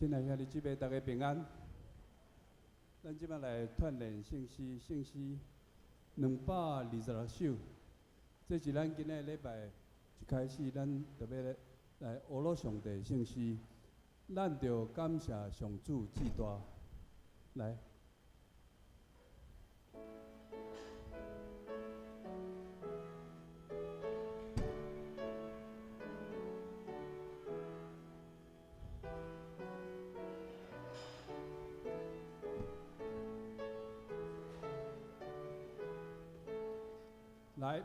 親愛兄弟姊妹，大家平安。咱這擺來串連聖詩，聖詩226首。這是咱今仔禮拜一開始，咱特別來學樂上帝聖詩。咱著感謝上主至大。來。來，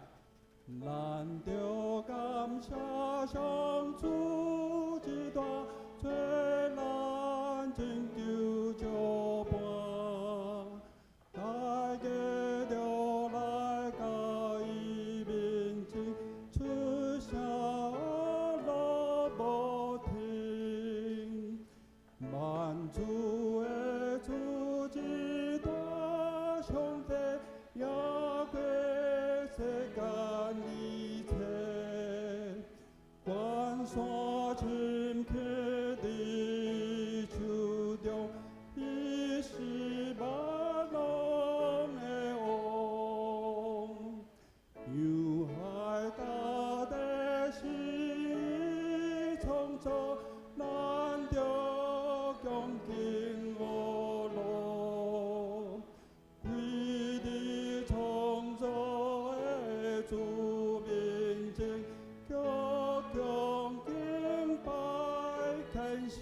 咱著感謝上主至大，做咱拯救石伴。大家著來到伊面前，出聲樂無停。萬主的主至大，上帝也過世間一切，關山深刻佇手中，伊是萬王的王。洋海大地是伊創造，咱著恭敬阿羅。跪佇創造的主面前，鞠躬敬拜虔誠，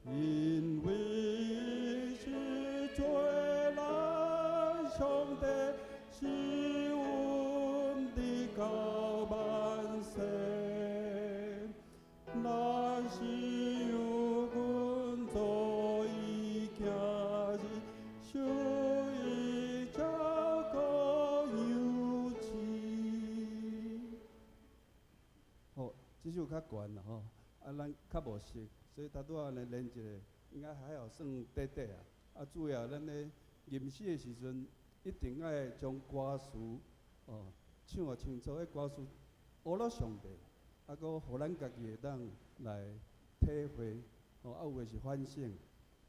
因為伊是做咱上帝，是阮直到萬世。咱是羊群，做伊囝兒，受伊照顧幼稚。好，這首較懸啦吼，啊，咱較無熟，所以頭拄仔按呢練一下，應該還好算短短啊。啊，主要咱咧吟詩的時陣，一定愛將歌詞哦唱予清楚，彼歌詞學了上帝，啊，閣予咱家己會當來體會，哦，啊，有的是反省，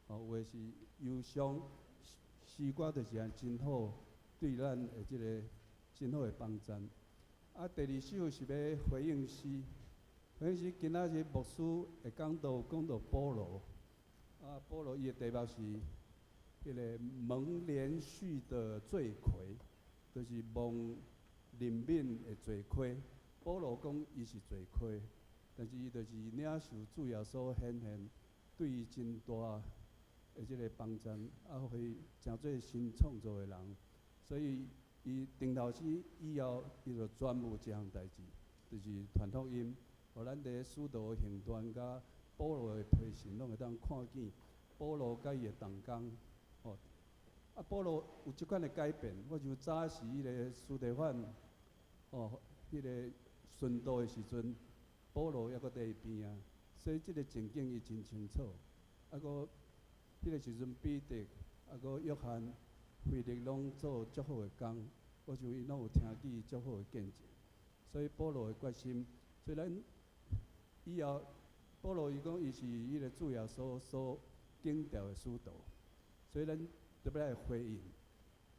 哦，有的是憂傷，詩歌就是按真好，對咱的這个真好的幫助。啊，第二首是欲回應詩，回應詩今仔日牧師會講到講到保羅，啊，保羅伊的題目是彼个蒙憐恤的罪魁，就是蒙憐憫的罪魁。保羅講伊是罪魁，但是伊就是領受主耶穌顯現，對伊真大的這个幫助，啊，予伊成做新創造的人，所以伊定頭詩以後，伊就專務這項代誌，就是傳福音，予咱佇使徒行傳佮保羅的批信，攏會當看見保羅佮伊的同工，吼，啊，保羅有這款的改變，我就早時彼个司提反，哦，彼个殉道的時陣，保羅猶閣佇伊邊仔，所以這个情景伊真清楚。啊，閣彼个時陣彼得，啊，閣約翰、腓力攏做足好的工，我想𪜶攏有聽見足好的見證。所以保羅的決心，雖然以後保羅伊講伊是彼个主耶穌所揀召的使徒，所以咱特別愛回應，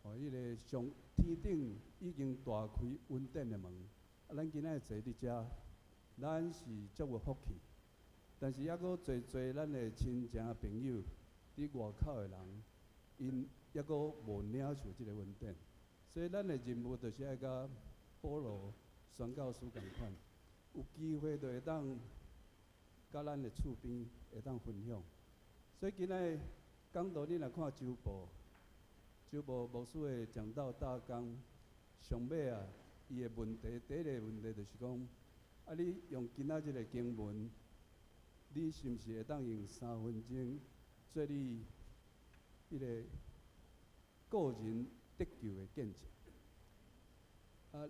哦，彼个上天頂已經大開恩典的門，啊，咱今仔日坐佇遮，咱是足有福氣，但是猶閣濟濟咱的親情朋友佇外口的人，𪜶猶閣無領受這个恩典，所以咱的任務就是愛佮保羅宣教師仝款，有機會就會當佮咱的厝邊會當分享。所以今仔日講道，你若看周報，周報牧師的講道大綱上尾啊，伊的問題第一個問題就是講，啊，你用今仔這个經文，你是毋是會當用3分鐘做你彼个個人得救的見證？啊，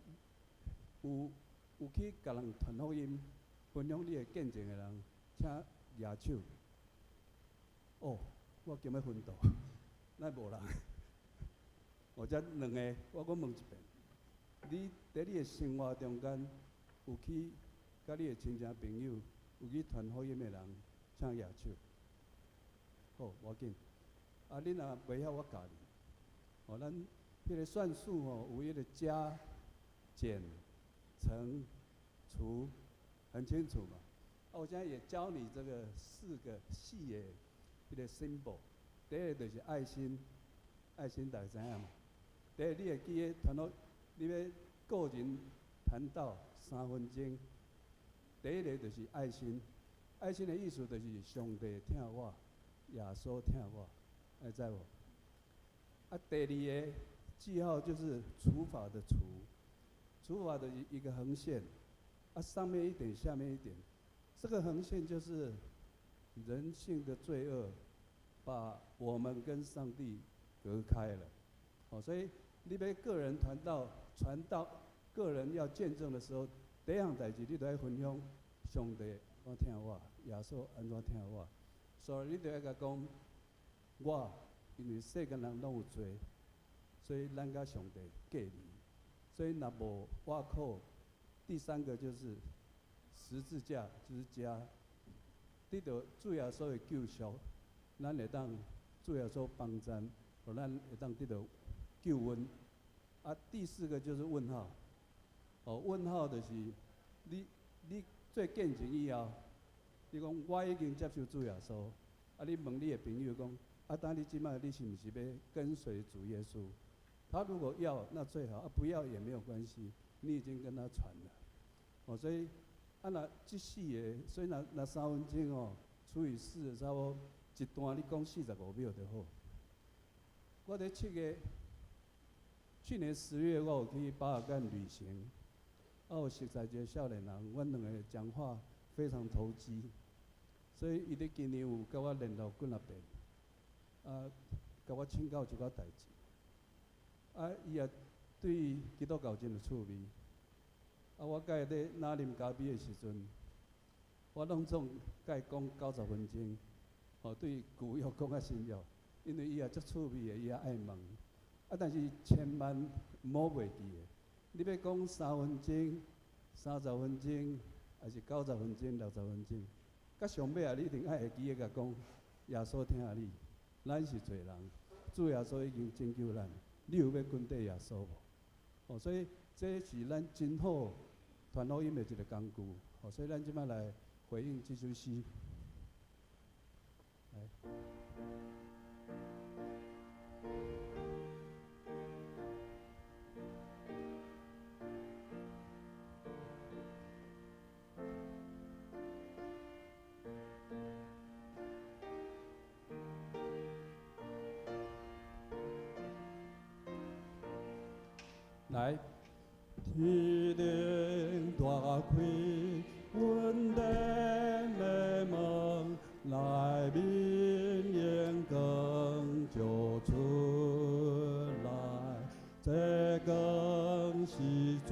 有去共人傳福音、分享你的見證的人，請舉手。哦，我今欲昏倒，哪無人？或者兩个，我閣問一遍：你佇你的生活中間有去佮你的親戚朋友有去傳福音的人，請舉手。好，無要緊。啊，你若袂曉，我教你。哦，咱彼个算術吼，有彼个加、減、乘、除，很清楚嘛。啊，我現在也教你這個四個四個彼个 symbol。第一个就是愛心，愛心大家知影嘛？第一個你會記得傳福，你欲個人傳道3分鐘。第一个就是愛心，愛心的意思就是上帝疼我，耶穌疼我，會知無？啊，第二个記號就是除法的除，除法的一個橫線，啊，上面一點，下面一點，這個橫線就是人性的罪惡，把我們跟上帝隔開了。哦，所以你欲個人傳道、傳道，個人要見證的時候，第一項代誌你都愛分享上帝按怎疼我，耶穌按怎疼我，所以你就愛共講，我因為世間人攏有罪，所以咱佮上帝隔離，所以若無我靠，第三個就是十字架，就是加，得到主耶穌的救贖，咱會當主耶穌幫贊，予咱會當得到救恩。啊，第四個就是問號，哦，問號就是你做見證以後，你講我已經接受主耶穌，啊，你問你的朋友講，啊，當你這擺你是毋是欲跟隨主耶穌？他如果要，那最好；啊，不要也沒有關係，你已經跟他傳了。哦，所以啊，若這四个，所以若若3分鐘哦，除以四，差不多一段你講45秒就好。我佇7月，去年10月我有去巴爾幹旅行，啊，有熟似一个少年人，阮兩个講話非常投機，所以伊佇今年有共我聯絡幾若遍，啊，共我請教一寡代誌。啊，伊也對基督教真有趣味。啊，我共伊咧若啉咖啡的時陣，我攏總共伊講90分鐘，哦，對舊約講到新約，因為伊也足趣味的，伊也愛問。啊，但是千萬毋好袂記的，你欲講3分鐘、30分鐘，抑是90分鐘、60分鐘，到上尾啊，你一定愛會記得共講，耶穌疼你，咱是罪人，主耶穌已經拯救咱，你有欲跟綴耶穌無？哦，所以這是咱真好傳福音的一个工具。哦，所以咱這擺來回應這首詩。來。來，天頂大開，恩典的門，內面榮光照出來，這光是主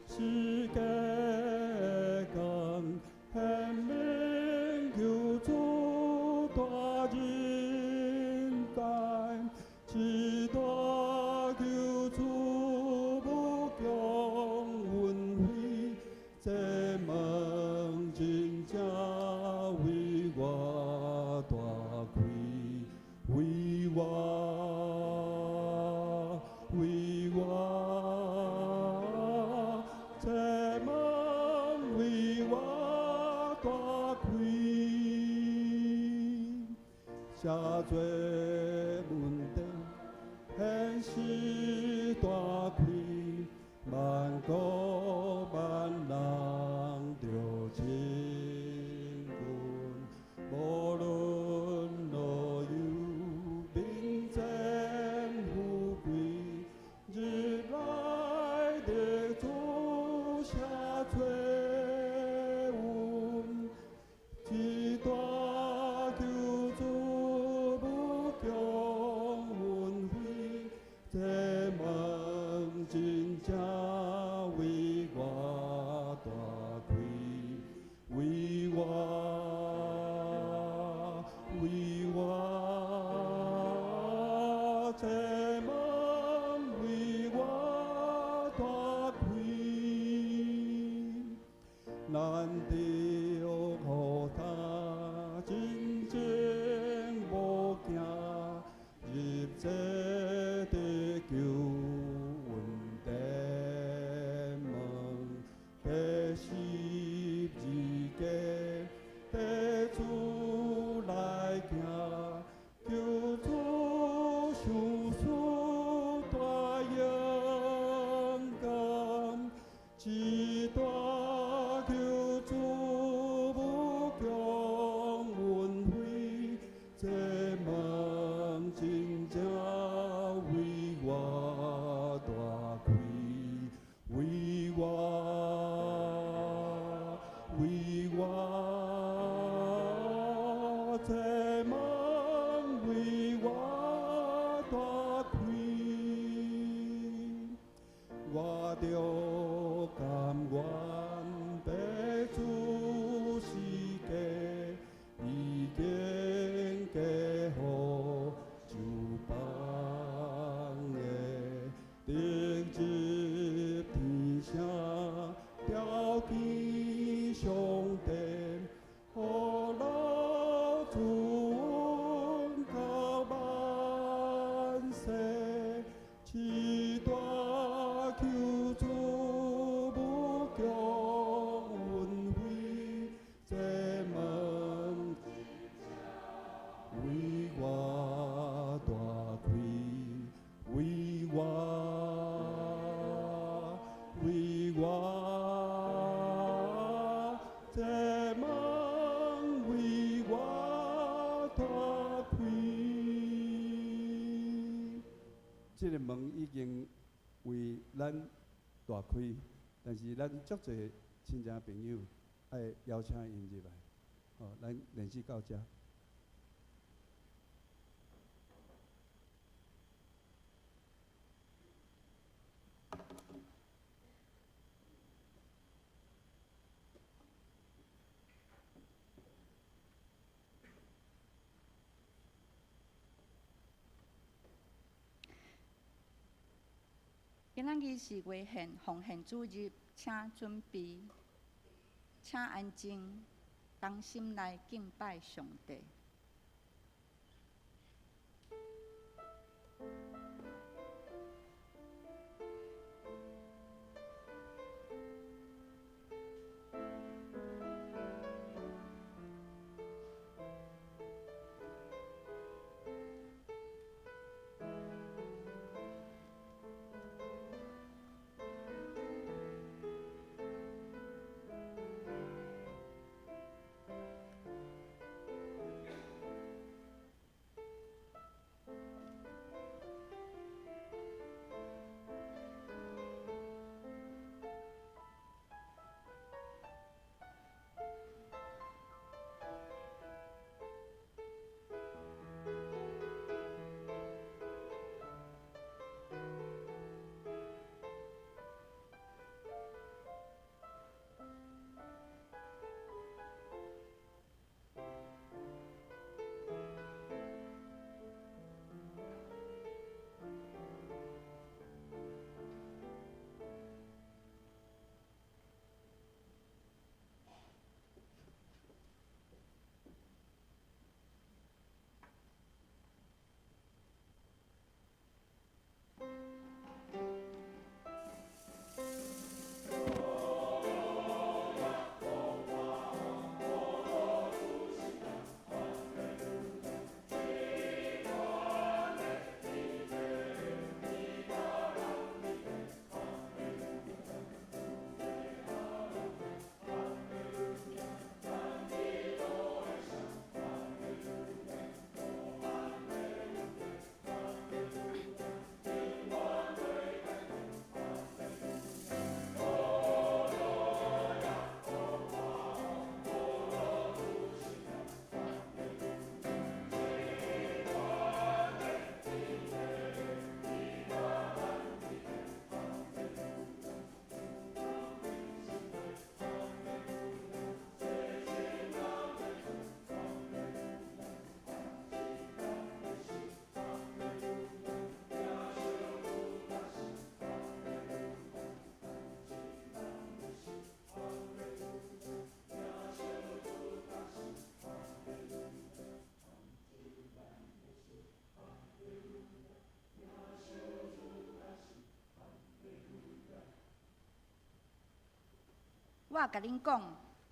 世界的光，顯明救主大仁愛，這大救主無窮恩惠，這門真正為我大開，為我，為我，這門為我大開，寫做問題現實大開，萬國萬人著親近，無論老幼，貧賤富貴，入來得主寫做恩，這大救主無窮恩惠，這門真正為我大開，為我，為我，這門為我大開，咱著予他這門為我大開，我著甘願白主世界，已經加予就放的，直入天城，朝見上帝，予老主到萬世，至大求主無窮恩惠，這門為我大開，為我，為我，這門為我大開。這个門已經為咱大開，但是咱足濟親情朋友愛邀請𪜶入來，吼，咱練習到遮。今仔日是月獻奉獻主日，請準備，請安靜，同心來敬拜上帝。我共恁講，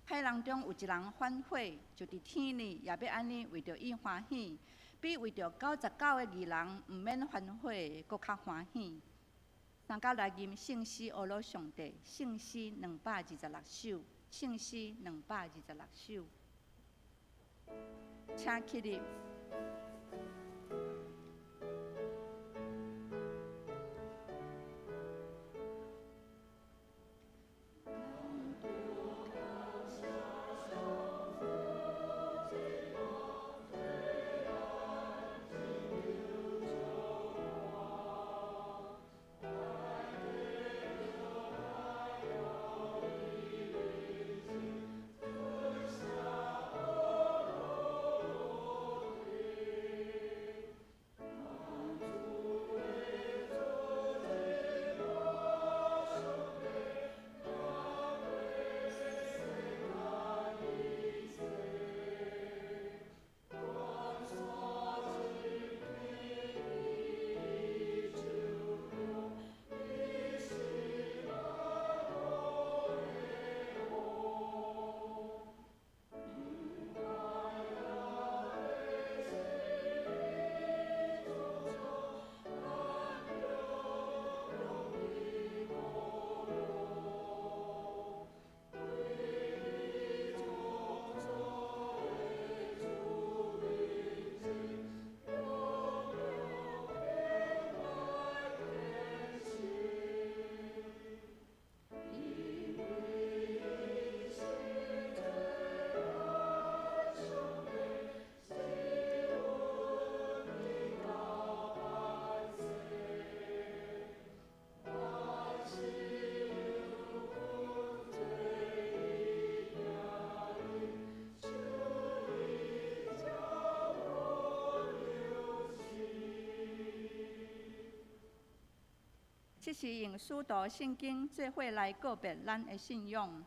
歹人中有一人反悔，就佇天裡也欲按呢為著伊歡喜，比為著99個義人毋免反悔的閣較歡喜。三甲來吟聖詩，阿羅上帝，聖詩226首，聖詩226首，請起立。這是用使徒信經做伙來告別咱的信仰。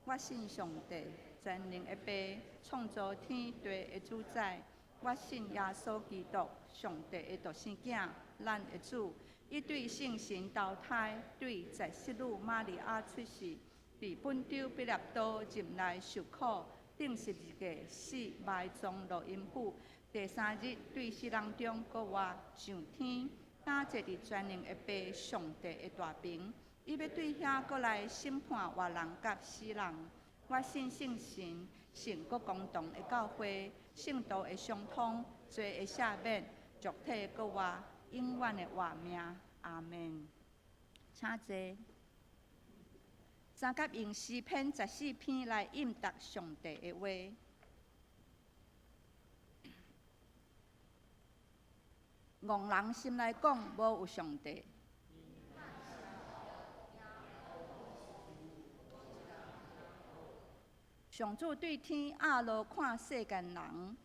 我信上帝，全能的父，創造天地的主宰。我信耶穌基督，上帝的獨生囝，咱的主。伊對聖神投胎，對在聖女瑪利亞出世，佇本丟彼拉多入內受苦，釘十字架死，埋葬落陰府。第三日對死人中閣活，上天，敢坐佇全能的父上帝的大爿。伊欲對遐閣來審判活人佮死人。我信聖神，聖閣公同的教會，聖徒的相通，罪的赦免，肉體閣活，永遠的活命。阿門。請坐。三甲用詩篇14篇來應答上帝的話。戇人心內講，無有上帝。上主對天壓落看世間人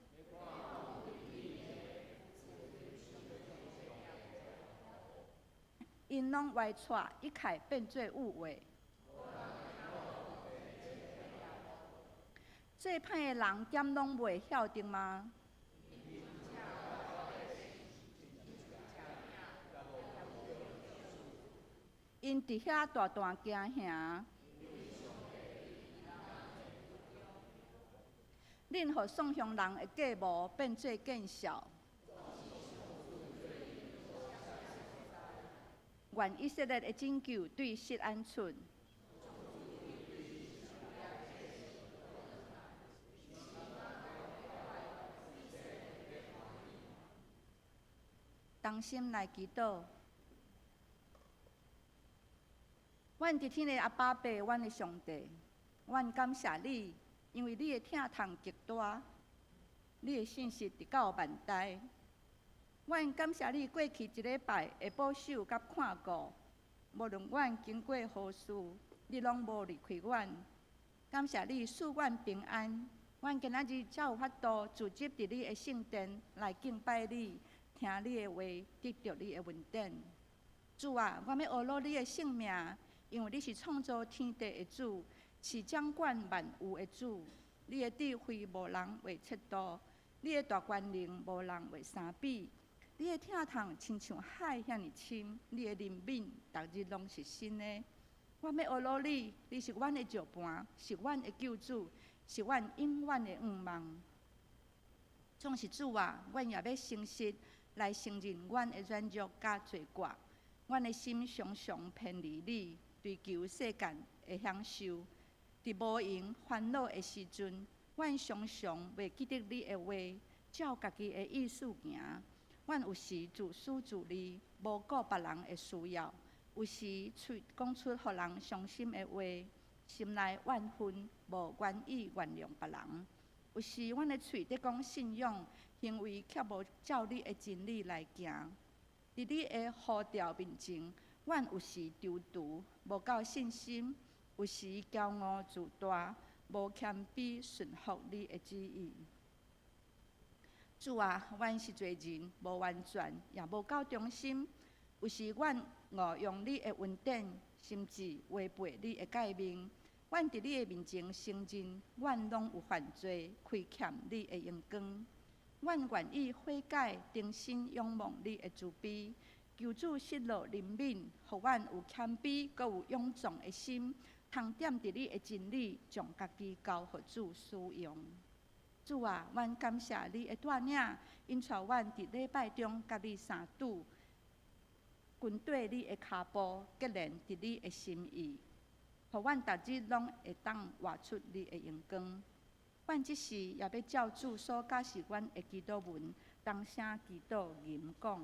，𪜶攏歪掣，一概變做有話。做歹的人，敢攏袂曉得嗎？𪜶佇遐大大驚嚇。恁予宋鄉人的計謀變做見笑。願以色列的拯救對錫安出。同心來祈禱。阮佇天的阿爸父，阮的上帝，阮感謝你。因為你的疼痛極大，你的信實直到萬代。阮感謝你過去一禮拜的保守佮看顧，無論阮經過何事，你攏無離開阮。感謝你賜阮平安，阮今仔日才有法度聚集佇你的聖殿來敬拜你，聽你的話，得著你的恩典。主啊，我欲呵咾你的聖名，因為你是創造天地的主。是掌管萬有的主，你的智慧無人會測度，你的大權能無人會相比，你的疼痛親像海遐爾深，你的憐憫逐日攏是新的。我欲呵咾你，你是阮的石盤，是阮的救主，是阮永遠的向望。總是主啊，阮也欲誠實來承認阮的軟弱佮罪過，阮的心常常偏離你，追求世間的享受。佇無閒煩惱的時陣，阮常常袂記得你的話，照家己的意思行。阮有時自私自利，無顧別人的需要；有時喙講出予人傷心的話，心內怨恨，無願意原諒別人。有時阮的喙佇講信仰，行為卻無照你的真理來行。佇你的呼召面前，阮有時躊躇，無夠信心。有時驕傲自大，無謙卑順服你的旨意。主啊，阮是罪人，無完全，也無夠忠心。有時阮誤用你的恩典，甚至違背你的誡命。阮佇你的面前承認，阮攏有犯罪，虧欠你的榮光。阮願意悔改，重新仰望你的慈悲。求主息怒憐憫，予阮有謙卑，閣有勇壯的心。通踮佇你的真理，將家己交予主使用。主啊，阮感謝你的帶領，引帶阮佇禮拜中佮你相拄，跟綴你的跤步，結連佇你的心意，予阮逐日攏會當活出你的榮光。阮這時也欲照主所教示阮的祈禱文，同聲祈禱吟講。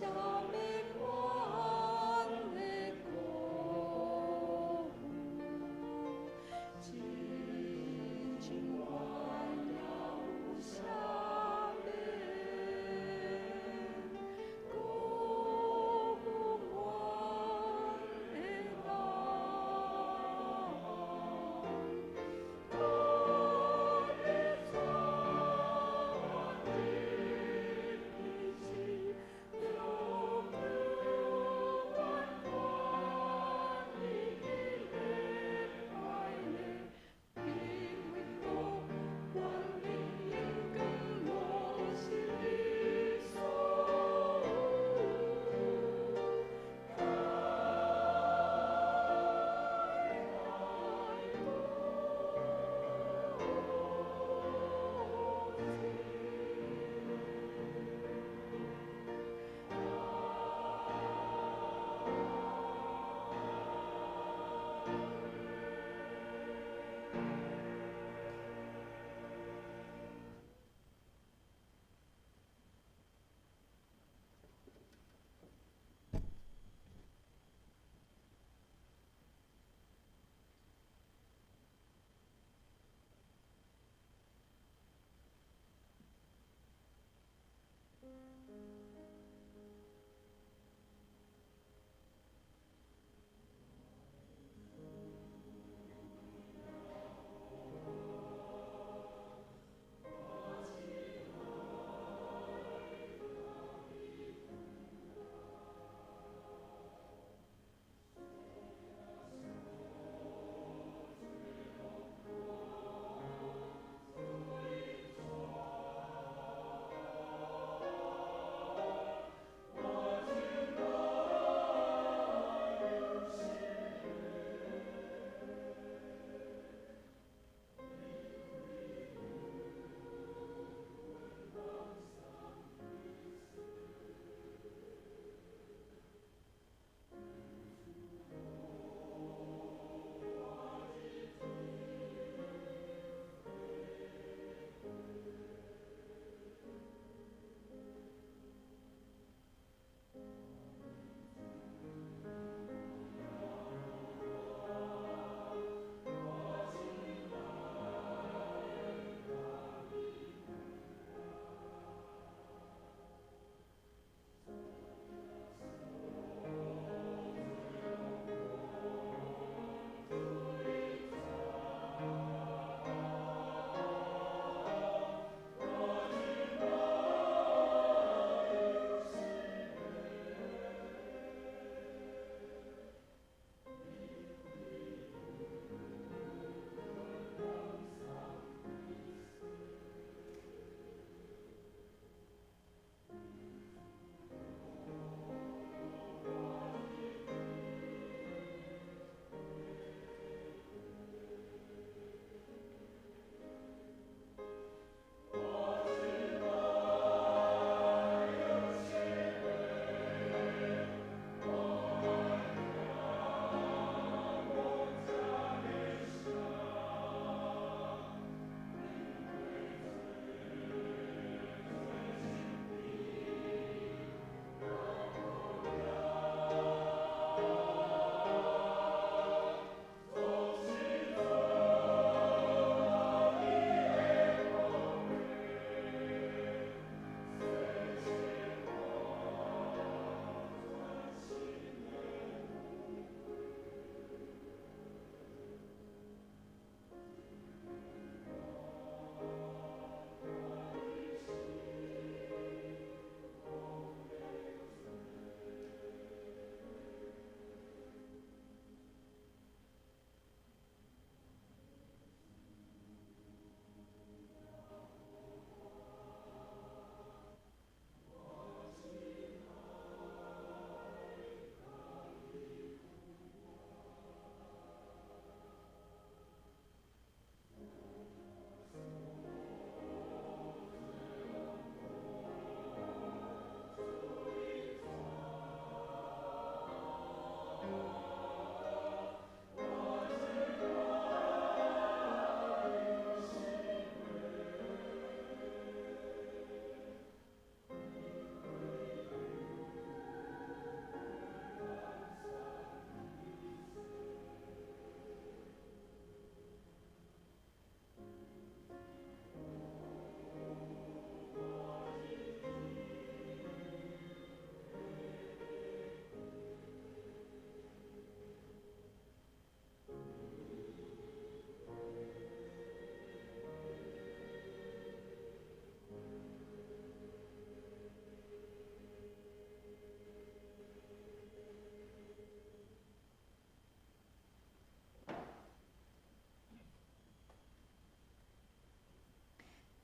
啥物款的辜負，真情原也有啥物辜負阮的人？到底怎的彼此。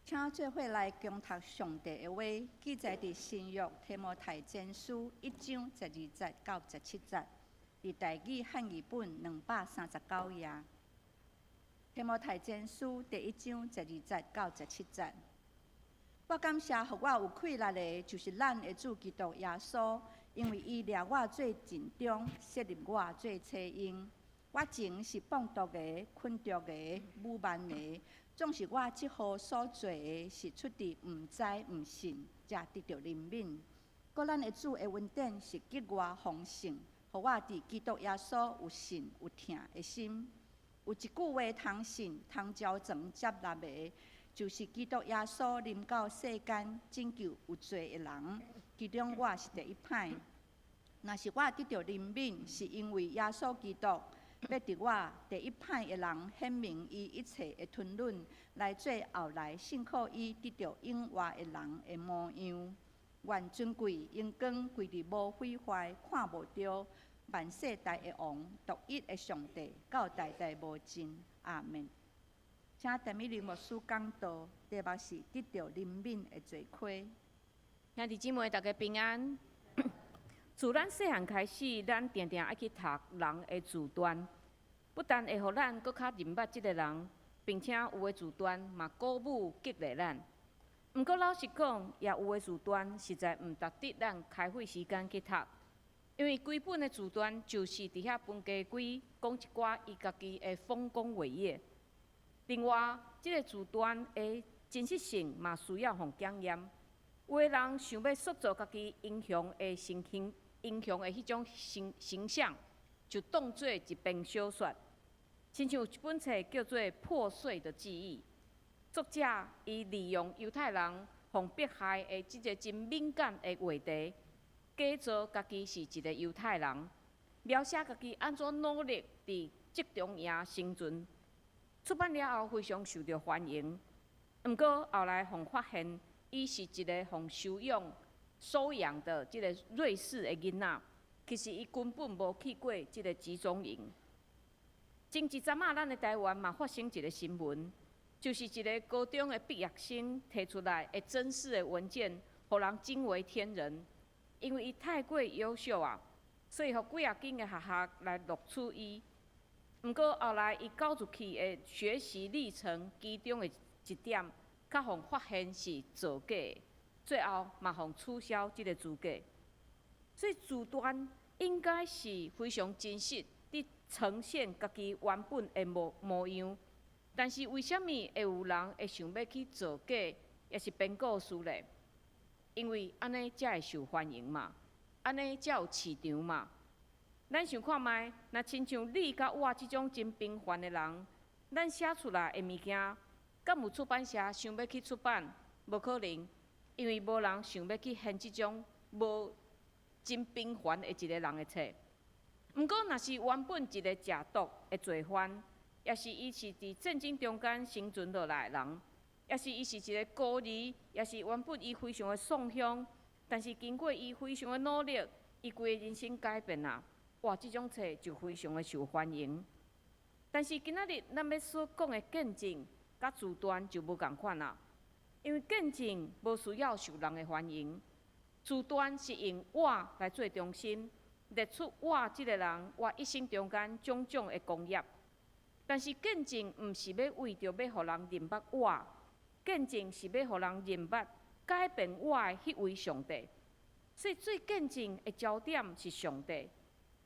請做伙來恭讀上帝的話，記載佇新約提摩太前書一章十二節到十七節，佇台語漢語本239頁。提摩太前書第一章十二節到十七節。我感謝予我有氣力的，就是咱的主基督耶穌，因為伊掠我做盡忠，設立我做差用。我前是放毒的、捆著的、侮慢的，總是我這號所做的，是出佇毋知毋信，才得著憐憫。閣咱的主的恩典是格外豐盛，予我佇基督耶穌有信有疼的心。有一句話通信、通招傳接納的，就是基督耶穌臨到世間拯救有罪的人，其中我是第一歹。若是我得著憐憫，是因為耶穌基督欲佇我第一歹的人顯明伊一切的吞忍，來做後來信靠伊得著永活的人的模樣。願尊貴榮光歸佇無毀壞、看無著萬世代的王，獨一的上帝，到代代無盡。阿門。請陳美玲牧師講道，題目是得著憐憫的罪虧。兄弟姊妹，大家平安。自咱細漢開始，咱定定愛去讀人的自傳，不但會予咱閣較認捌這个人，並且有的自傳嘛鼓舞激勵咱。毋過老實講，也有的自傳實在毋值得咱開費時間去讀，因為規本的自傳就是佇遐分家規講一寡伊家己的豐功偉業。另外，這个自傳的真實性嘛需要予檢驗。有的人想欲塑造家己英雄的形形英雄的彼種形象，就當做一篇小說。親像有一本冊叫做《破碎的記憶》，作者伊利用猶太人予迫害的這个真敏感的話題，假造家己是一个猶太人，描寫家己按怎努力佇集中營生存。出版了後非常受著歡迎，毋過後來予發現，伊是一个予收養的這个瑞士的囡仔，其實伊根本無去過這个集中營。前一陣仔，咱的台灣嘛發生一个新聞，就是一个高中的畢業生提出來的真實的文件，予人驚為天人。因為伊太過優秀啊，所以予幾若間的學校來錄取伊。毋過後來伊交入去的學習歷程其中的一點，較予發現是造假的，最後嘛予取消這个資格。所以自傳應該是非常真實，佇呈現家己原本的模樣。但是為啥物會有人會想欲去造假，抑是編故事咧？因為按呢才會受歡迎嘛，按呢才有市場嘛。咱想看覓，若親像你佮我這種真平凡的人，咱寫出來的物件，敢有出版社想欲去出版？無可能，因為無人想欲去掀這種無真平凡的一个人的冊。毋過，若是原本一个食毒的罪犯，抑是伊是佇戰爭中間生存落來的人，抑是伊是一个孤兒，抑是原本伊非常的喪鄉，但是經過伊非常的努力，伊規个人生改變啊！哇，這種冊就非常的受歡迎。但是今仔日咱欲所講的見證，佮自傳就無仝款啦。因為見證無需要受人的歡迎，自傳是用我來做中心，列出我這个人我一生中間種種的功業。但是見證毋是欲為著欲予人認捌我，見證是欲予人認捌改變我的彼位上帝。所以做見證的焦點是上帝。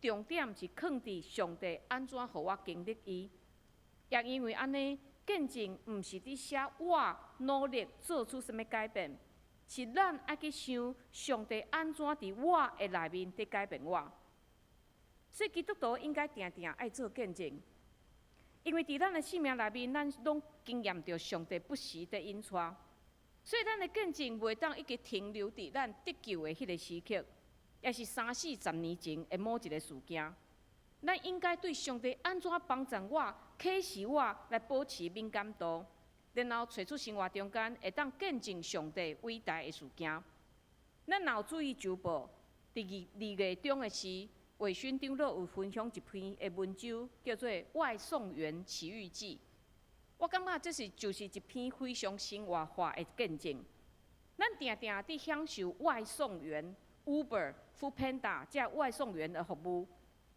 重點是囥佇上帝按怎予我經歷伊，也因為按呢，見證毋是佇寫我努力做出啥物改變，是咱愛去想上帝按怎佇我的內面佇改變我。所以基督徒應該定定愛做見證，因為佇咱的生命內面，咱攏經驗著上帝不時佇引帶，所以咱的見證袂當一直停留佇咱得救的彼个時刻，抑是三四十年前的某一个事件。咱應該對上帝按怎幫助我、啟示我來保持敏感度，然後揣出生活中間會當見證上帝偉大的事件。咱若有注意週報，佇二月中的時，偉勳長老有分享一篇的文章，叫做《外送員奇遇記》。我感覺這是就是一篇非常生活化的見證。咱定定佇享受外送員 Uber、Foodpanda 這外送員的服務，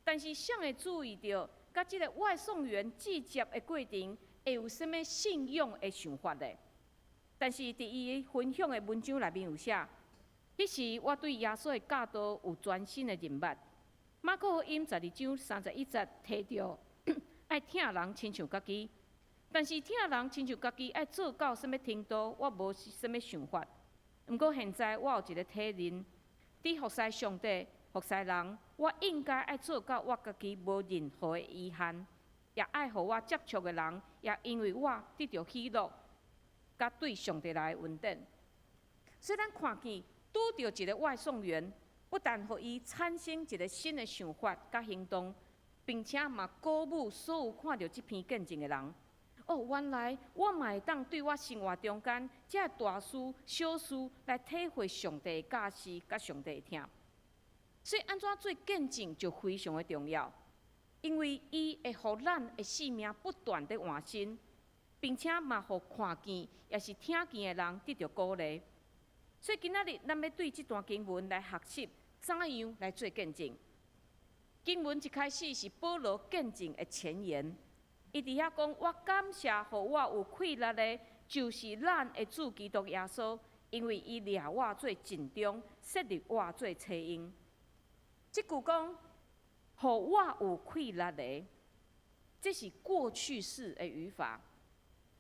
但是誰會注意著，佮這个外送員拒接的過程，會有啥物信仰的想法咧？但是佇伊分享的文章內面有寫，彼時我對耶穌的教導有全新的認捌。馬可福音12章31節提著愛疼人親像家己，但是疼人親像家己愛做到啥物程度，我無啥物想法。毋過現在我有一个體認，佇服侍上帝、服侍人，我應該愛做到我家己無任何的遺憾，也愛予我接觸的人，也因為我得著喜樂，佮對上帝來的恩典。所以咱看見拄著一个外送員，不但予伊產生一个新的想法佮行動，並且嘛鼓舞所有看著這篇見證的人。哦，原來我嘛會當對我生活中間這大事、小事來體會上帝的教示佮上帝的疼。所以按怎做見證就非常的重要，因為伊會予咱的生命不斷的換新，並且嘛予看見抑是聽見的人得著鼓勵。所以今仔日咱欲對這段經文來學習怎樣來做見證。經文一開始是保羅見證的前言。伊佇遐講，我感謝予我有氣力的，就是咱的主基督耶穌，因為伊掠我做盡忠，設立我做差役。這句講，予我有氣力的，這是過去式的語法，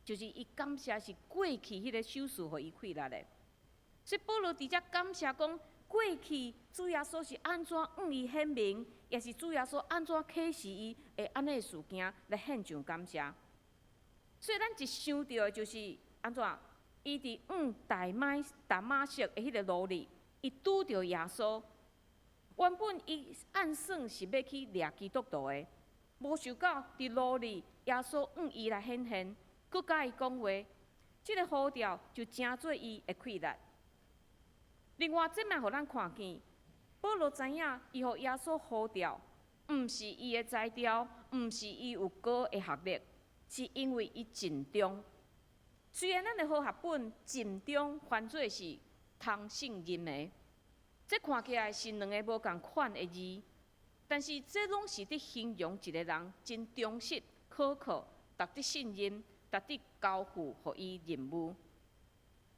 就是伊感謝是過去彼个手續予伊氣力的。所以保羅佇遮感謝講，過去主耶穌是按怎向伊顯明，抑是主耶穌按怎啟示伊，會按呢的事件來獻上感謝。所以咱一想著的就是按怎，伊佇往大馬色的彼个路裡，伊拄著耶穌。原本伊按算是欲去掠基督徒的，無想到佇路裡耶穌向伊來顯現，閣佮伊講話，這个呼召就成做伊的氣力。另外，這嘛予咱看見，保羅知影伊予耶穌呼召，毋是伊的才調，毋是伊有高的學歷，是因為伊盡忠。雖然咱的和合本盡忠翻做是通信任的，這看起來是兩个無仝款的字，但是這攏是佇形容一个人真忠實、可靠、值得信任、值得交付予伊任務。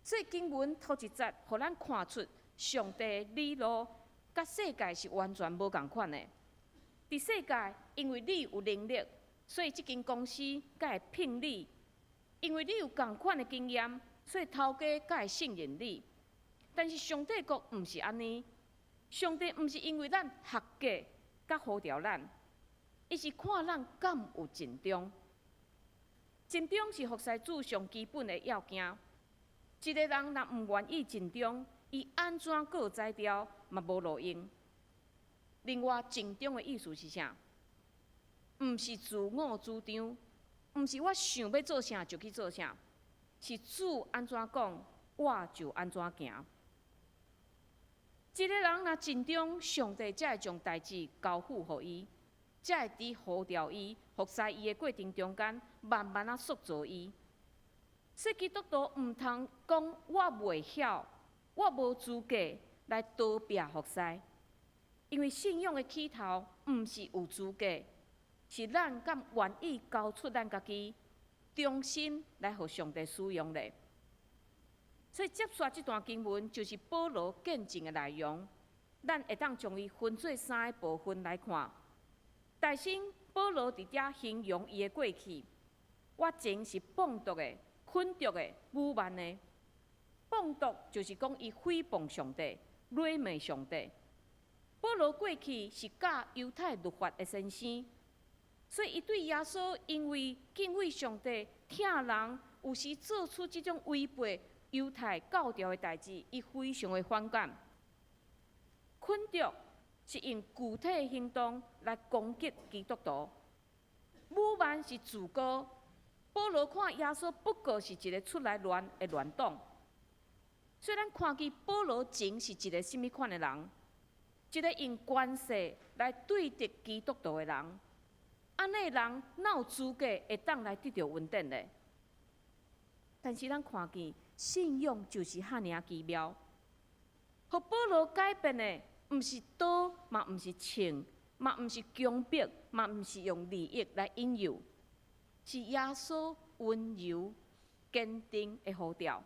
所以經文頭一節，予咱看出上帝的理路，佮世界是完全無仝款的。佇世界，因為你有能力，所以這間公司才會聘你；因為你有仝款的經驗，所以頭家才會信任你。但是上帝國毋是按呢，上帝毋是因為咱合格才呼召咱，伊是看咱敢有盡忠。盡忠是服侍主上基本的要件。一个人若毋願意盡忠，伊按怎閣有才調嘛無路用。另外，盡忠的意思是啥？毋是自我主張，毋是我想欲做啥就去做啥，是主按怎講，我就按怎行。一个人若盡忠，上帝才會將代誌交付予伊，才會佇呼召伊、服侍伊的過程中間，慢慢仔塑造伊。所以基督徒毋通講我袂曉，我無資格來逃避服侍，因為信仰的起頭毋是有資格，是咱敢願意交出咱家己，忠心來予上帝使用咧。所以接續這段經文就是保羅見證的內容，咱會當將伊分做三个部分來看。首先，保羅佇遮形容伊的過去，我前是放蕩的、懇毒的、侮慢的。放蕩就是講伊誹謗上帝、辱罵上帝。保羅過去是教猶太律法的先生，所以伊對耶穌因為敬畏上帝、疼人，有時做出這種違背猶太教條的代誌，伊非常的反感。懇毒是用具體行動來攻擊基督徒，侮慢是自高。保羅看耶穌不過是一个出來亂的亂黨，所以咱看見保羅前是一个啥物款的人？一个用權勢來對敵基督徒的人，按呢的人哪有資格會當來得著恩典呢？但是咱看見信仰就是遐爾奇妙。予保羅改變的，毋是刀，嘛毋是銃，嘛毋是強迫，嘛毋是用利益來引誘，是耶穌溫柔堅定的呼召。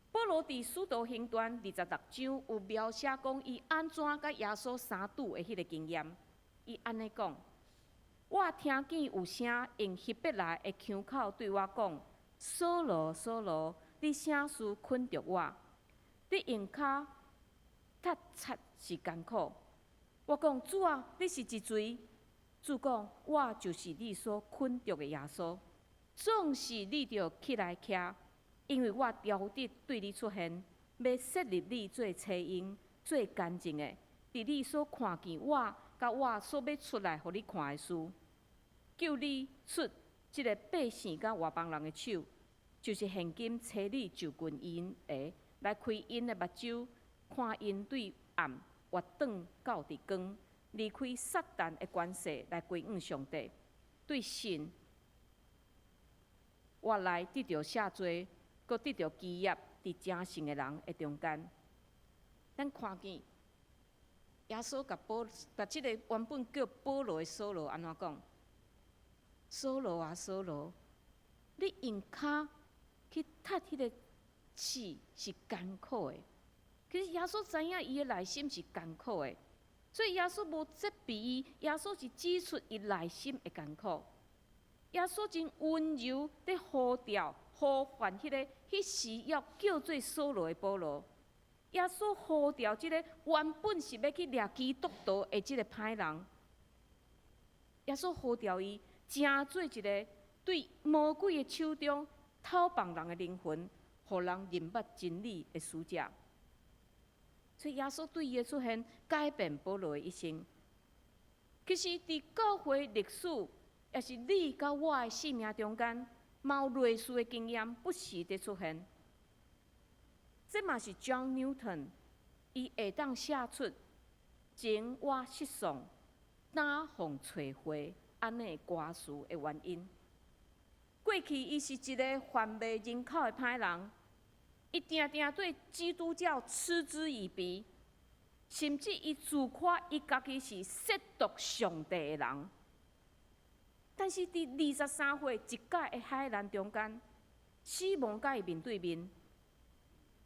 保羅佇使徒行傳26章有描寫講，伊按怎佮耶穌相拄的彼个經驗。伊按呢講：我聽見有聲用希伯來的腔口對我講：掃羅，掃羅，你啥事捆著我？你用跤踏擦是艱苦。我講主啊，你是一誰？主講我就是你所捆著的耶穌。總是你著起來徛，因為我調得對你出現，欲設立你做冊用、做乾淨的，佇你所看見我，佮我所欲出來予你看的事，救你出這个百姓佮外邦人的手，就是現今差你就近𪜶的，來開𪜶的目睭，看𪜶對暗活轉到佇光，離開撒旦的權勢來歸向上帝。對信，我來得著赦罪，閣得著基業，佇成聖的人的中間。咱看見耶穌共保，共這个原本叫保羅的掃羅按怎講？掃羅啊，掃羅，你用跤去踏彼个刺是艱苦的。其實耶穌知影伊的內心是艱苦的，所以耶穌無責備伊，耶穌是指出伊內心的艱苦。耶穌真溫柔佇呼召、呼喚彼个彼時猶叫做掃羅的保羅。耶穌呼召這个原本是欲去掠基督徒的這个歹人，耶穌呼召伊，成做一个對魔鬼的手中偷放人的靈魂，予人認捌真理的使者。所以耶穌對伊的出現，改變保羅的一生。其實，佇教會歷史，抑是你佮我的生命中間，嘛有類似的經驗，不時佇出現。這嘛是 John Newton，伊會當寫出情我失喪，膽予揣回按呢歌詞的原因。過去伊是一個販賣人口的歹人，伊定定對基督教嗤之以鼻，甚至伊自誇伊家己是褻瀆上帝的人。但是佇23歲一屆的海難中間，死亡佮伊面對面。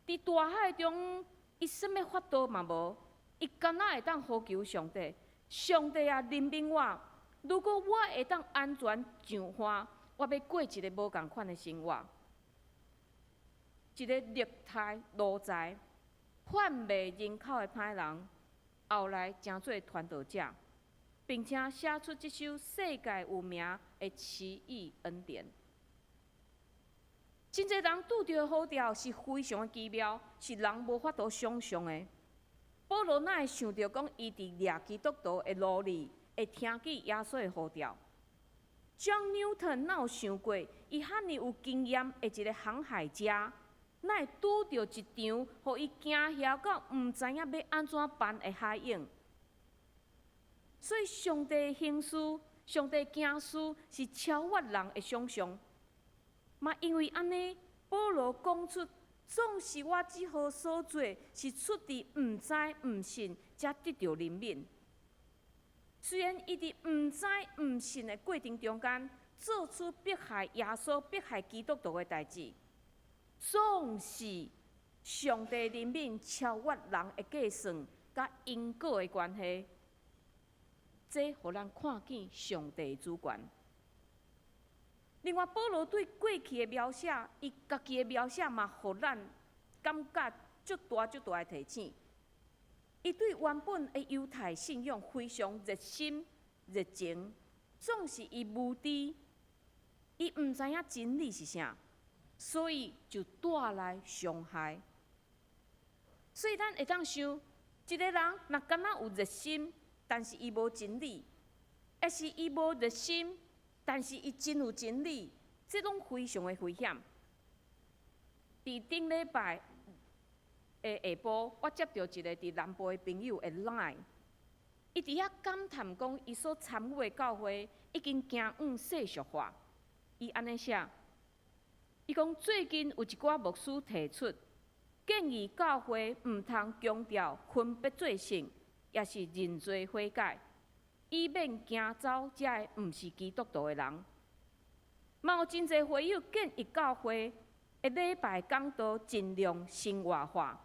佇大海中，伊啥物法度嘛無，伊敢若會當呼求上帝。上帝啊，憐憫我！如果我會當安全上岸，我欲過一个無仝款的生活。一个虐待奴才、販賣人口的歹人，後來成做傳道者，並且寫出這首世界有名的《奇異恩典》。真濟人拄著的呼召是非常的奇妙，是人無法度想象的。保羅哪會想著講，伊佇掠基督徒的路裡會聽見耶穌的呼召？John Newton 哪有想過，伊遐爾有經驗的一个航海家，哪會拄著一場予伊驚嚇到毋知影欲按怎辦的海湧？所以，上帝的行事、上帝行事是超越人的想象。嘛，因為按呢，保羅講出，總是我這號所做，是出佇毋知毋信，才得著憐憫。雖然伊佇毋知毋信的過程中間，做出迫害耶穌、迫害基督徒的代誌，總是上帝憐憫超越人的計算佮因果的關係，這予咱看見上帝的主權。另外，保羅對過去的描寫，伊家己的描寫嘛，予咱感覺足大足大的提醒。伊對原本的猶太信仰非常熱心熱情，總是伊無知，伊毋知影真理是啥，所以就帶來傷害。所以咱會當想，一个人若敢若有熱心，但是伊無真理，抑是伊無熱心，但是伊真有真理，這攏非常的危險。佇頂禮拜的下晡，我接著一个佇南部的朋友的 LINE，伊佇遐感嘆講，伊所參與的教會已經走向世俗化。伊按呢寫：伊講最近有一寡牧師提出建議，教會毋通強調分別做聖，抑是認罪悔改，以免驚走遮个毋是基督徒的人。嘛有真濟會友建議教會的禮拜講道盡量生活化，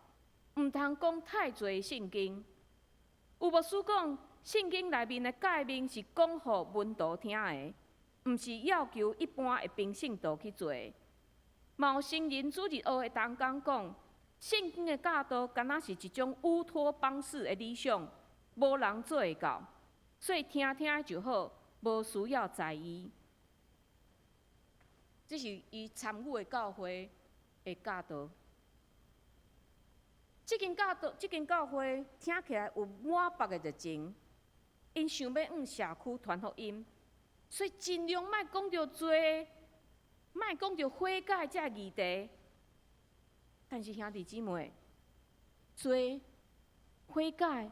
毋通講太濟聖經。有牧師講，聖經內面的誡命是講予門徒聽的，毋是要求一般的平信徒去做。嘛有成人主日學的同工講，聖經的教導敢若是一種烏托邦式的理想，無人做會到，所以聽聽就好，無需要在意。這是伊參與的教會的教導。這間教會聽起來有滿腹的熱情，𪜶想欲向社區傳福音，所以盡量莫講著罪，莫講著悔改這個議題。但是兄弟姊妹，罪悔改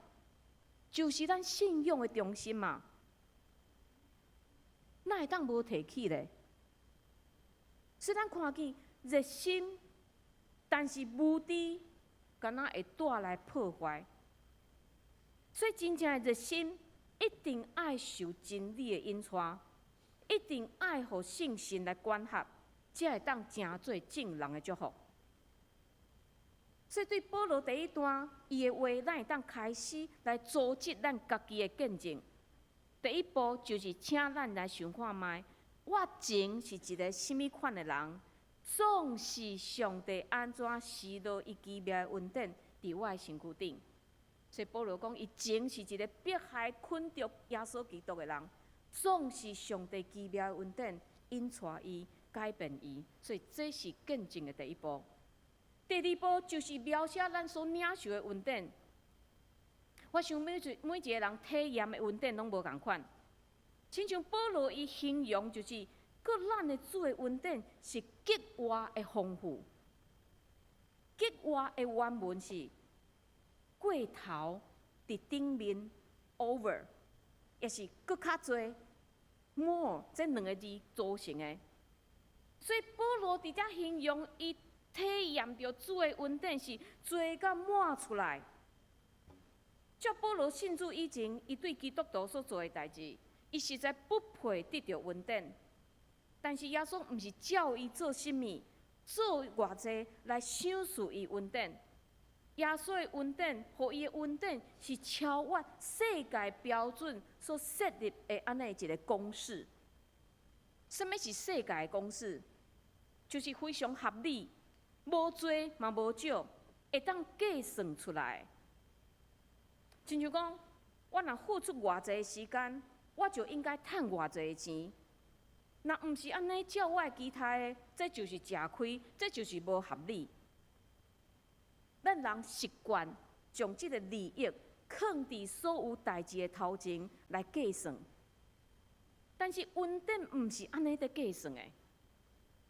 就是咱信仰的中心嘛，哪會當無提起咧？所以咱看見熱心，但是無知，敢若會帶來破壞。所以真正的熱心，一定愛受真理的引帶，一定愛予聖神來管轄，才會當成做眾人的祝福。所以對保羅第一段，伊的話，咱會當開始來組織咱家己的見證。第一步就是請咱來想看覓，我前是一个啥物款的人，總是上帝按怎施落伊奇妙的恩典佇我的身軀頂。所以保羅講，伊前是一个迫害捆綁耶穌基督的人，總是上帝奇妙的恩典引帶伊改變伊。所以這是見證的第一步。第二步就是描寫咱所領受的恩典。我想每一個人體驗的恩典攏無仝款。親像保羅伊形容就是，閣咱的主的恩典是極外的豐富。極外的原文是過頭佇頂面 over，抑是閣較濟 more，這兩个字組成的。所以保羅佇遮形容伊體驗著主的恩典是濟甲滿出來。照保羅信主以前，伊對基督徒所做的代誌，伊實在不配得著恩典。但是耶穌毋是照伊做啥物，做偌濟來賞賜伊恩典。耶穌的恩典，予伊的恩典是超越世界標準所設立的按呢一个公式。啥物是世界的公式？就是非常合理，無濟嘛無少，會當計算出來。親像講，我若付出偌濟時間，我就應該趁偌濟的錢。若毋是按呢照我的期待的，這就是食虧，這就是無合理。咱人習慣將這个利益囥佇所有代誌的頭前來計算，但是恩典毋是按呢佇計算的。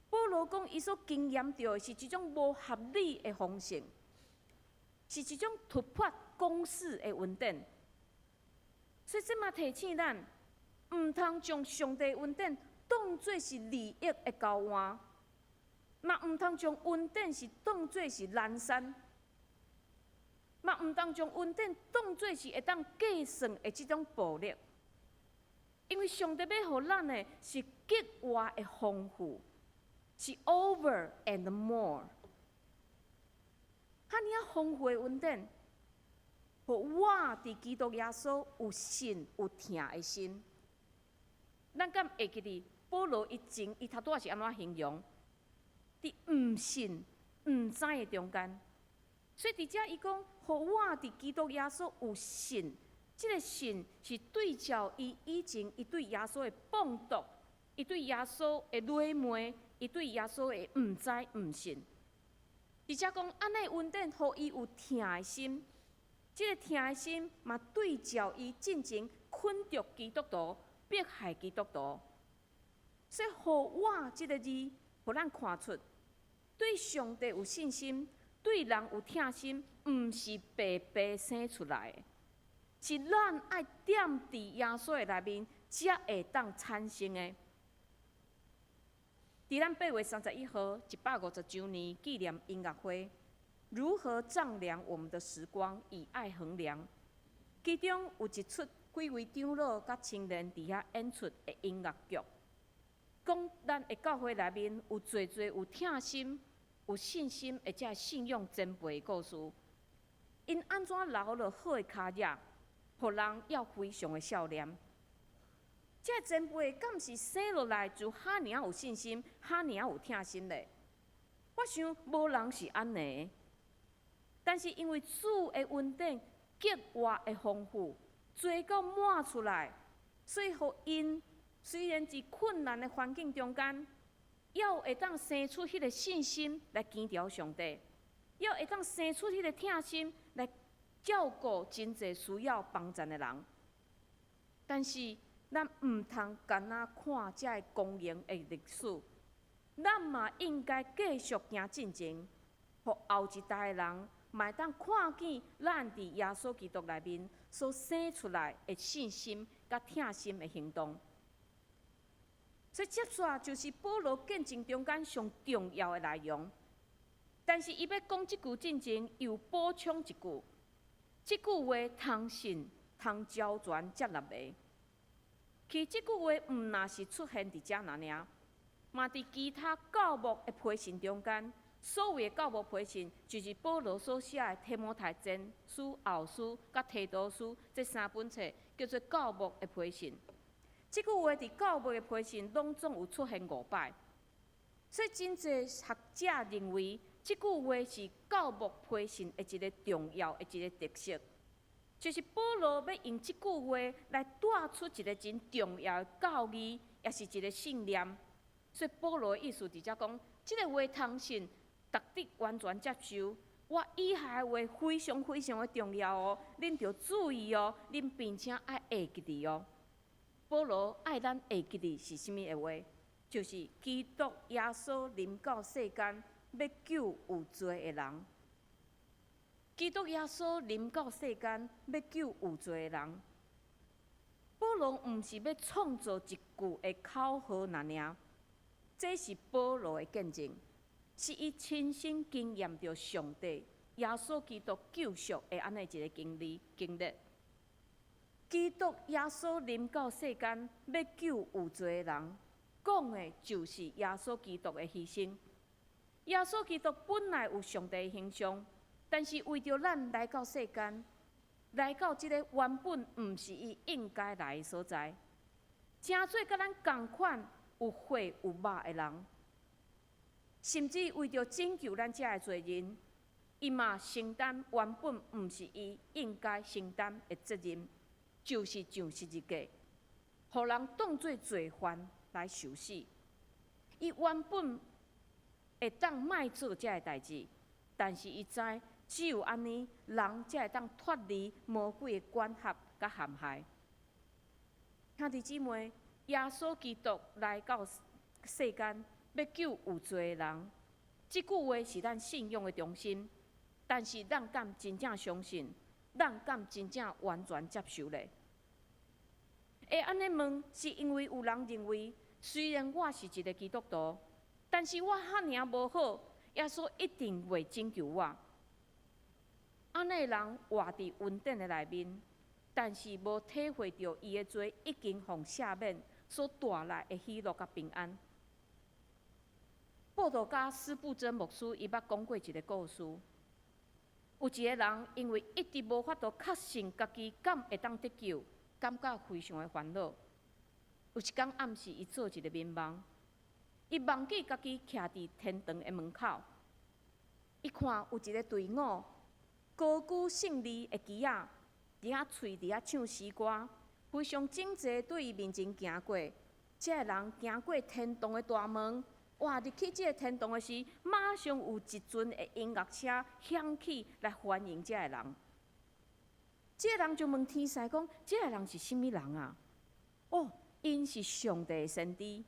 保羅講，伊所經驗著的是一種無合理的豐盛，是一種突破公式的恩典。所以這嘛提醒咱，毋通將上帝恩典當做是利益的交換，嘛毋通將恩典是當做是難產，嘛毋通將恩典當做是會當計算的這種暴力。因為上帝欲予咱的是極外的豐富，是 over and more。遐爾仔豐富的恩典，予我佇基督耶穌有信有疼的心。咱敢會記得保羅伊前伊頭拄仔是按怎形容？佇毋信、毋知的中間，所以佇遮伊講，予我佇基督耶穌有信，這个信是對照伊以前伊對耶穌的放毒，伊對耶穌的詈罵，伊對耶穌的毋知毋信。佇遮講，按呢恩典予伊有疼的心，這个疼的心嘛對照伊進前捆著基督徒、迫害基督徒。所以，予我這个字，予咱看出，對上帝有信心，對人有疼心，毋是白白生出來的，是咱愛踮佇耶穌的內面，才會當產生的。佇咱8月31號，150周年紀念音樂會，如何丈量我們的時光？以愛衡量。其中有一齣幾位長老佮青年佇遐演出的音樂劇，講咱的教會內面有濟濟有疼心、有信心，或者信仰前輩的故事。𪜶按怎留落好的跤跡，予人猶非常的數念。這个前輩敢是生落來就遐爾仔有信心，遐爾仔有疼心咧？我想無人是按呢。但是因為主的恩典格外的豐富，濟到滿出來，所以予𪜶雖然佇困難的環境中間，猶會當生出彼个信心來堅牢上帝，猶會當生出彼个疼心來照顧真濟需要幫贊的人。但是，咱毋通干焦看這个光榮的歷史，咱嘛應該繼續行進前，予後一代的人嘛會當看見咱佇耶穌基督內面所生出來的信心佮疼心的行動。所以接續就是保羅見證中間上重要的內容。但是伊欲講這句進前，又補充一句，這句話通信通完全接納的。其實這句話毋若是出現佇遮爾爾，嘛佇其他教牧的批信中間，所謂的教牧批信，就是保羅所寫的提摩太前書、後書、佮提多書這三本冊，叫做教牧的批信。這句話佇教牧的批信攏總有出現五擺，所以真濟學者認為，這句話是教牧批信的一个重要的一个特色，就是保羅欲用這句話來帶出一个真重要的教義，也是一个信念。所以保羅的意思佇遮講，這个話通信，值得完全接受。我以下的話非常非常的重要哦，恁著注意哦，恁並且愛會記得哦。保羅愛咱會記得是啥物的話？就是基督耶穌臨到世間，欲救有罪的人。基督耶穌臨到世間，欲救有罪的人。保羅毋是欲創造一句的口號爾爾，這是保羅的見證，是伊親身經驗著上帝、耶穌基督救贖的按呢一个經歷經歷。基督耶穌臨到世間，欲救有罪的人，講的就是耶穌基督的犧牲。耶穌基督本來有上帝的形象，但是為著咱來到世間，來到這个原本毋是伊應該來的所在，成做佮咱仝款有血有肉的人，甚至為著拯救咱這的罪人，伊嘛承擔原本毋是伊應該承擔的責任。就是上十字架，予人當做罪犯來受死。伊原本會當莫做這个代誌，但是伊知只有按呢，人才會當脫離魔鬼的管轄佮陷害。兄弟姊妹，耶穌基督來到世間，欲救有罪的人，這句話是咱信仰的中心。但是咱敢真正相信？咱敢真正完全接受咧？會按呢問，是因為有人認為，雖然我是一个基督徒，但是我遐爾無好，耶穌一定袂拯救我。按呢人活佇恩典的內面，但是無體會著伊的罪已經予赦免所帶來的喜樂佮平安。布道家司布真牧師伊捌講過一个故事。有一个人因為一直無法度確信家己敢會當得救，感覺非常的煩惱。有一工暗時，伊做一个眠夢，伊夢見家己徛佇天堂的門口，伊看有一个隊伍高舉勝利的旗仔，佇遐喙佇遐唱詩歌，非常整齊對伊面前行過。這个人行過天堂的大門，哇！入去這个天堂的時，馬上有一陣的音樂聲響起來歡迎這个人。這个人就問天使講：這个人是啥物人啊？哦，𪜶是上帝的先知。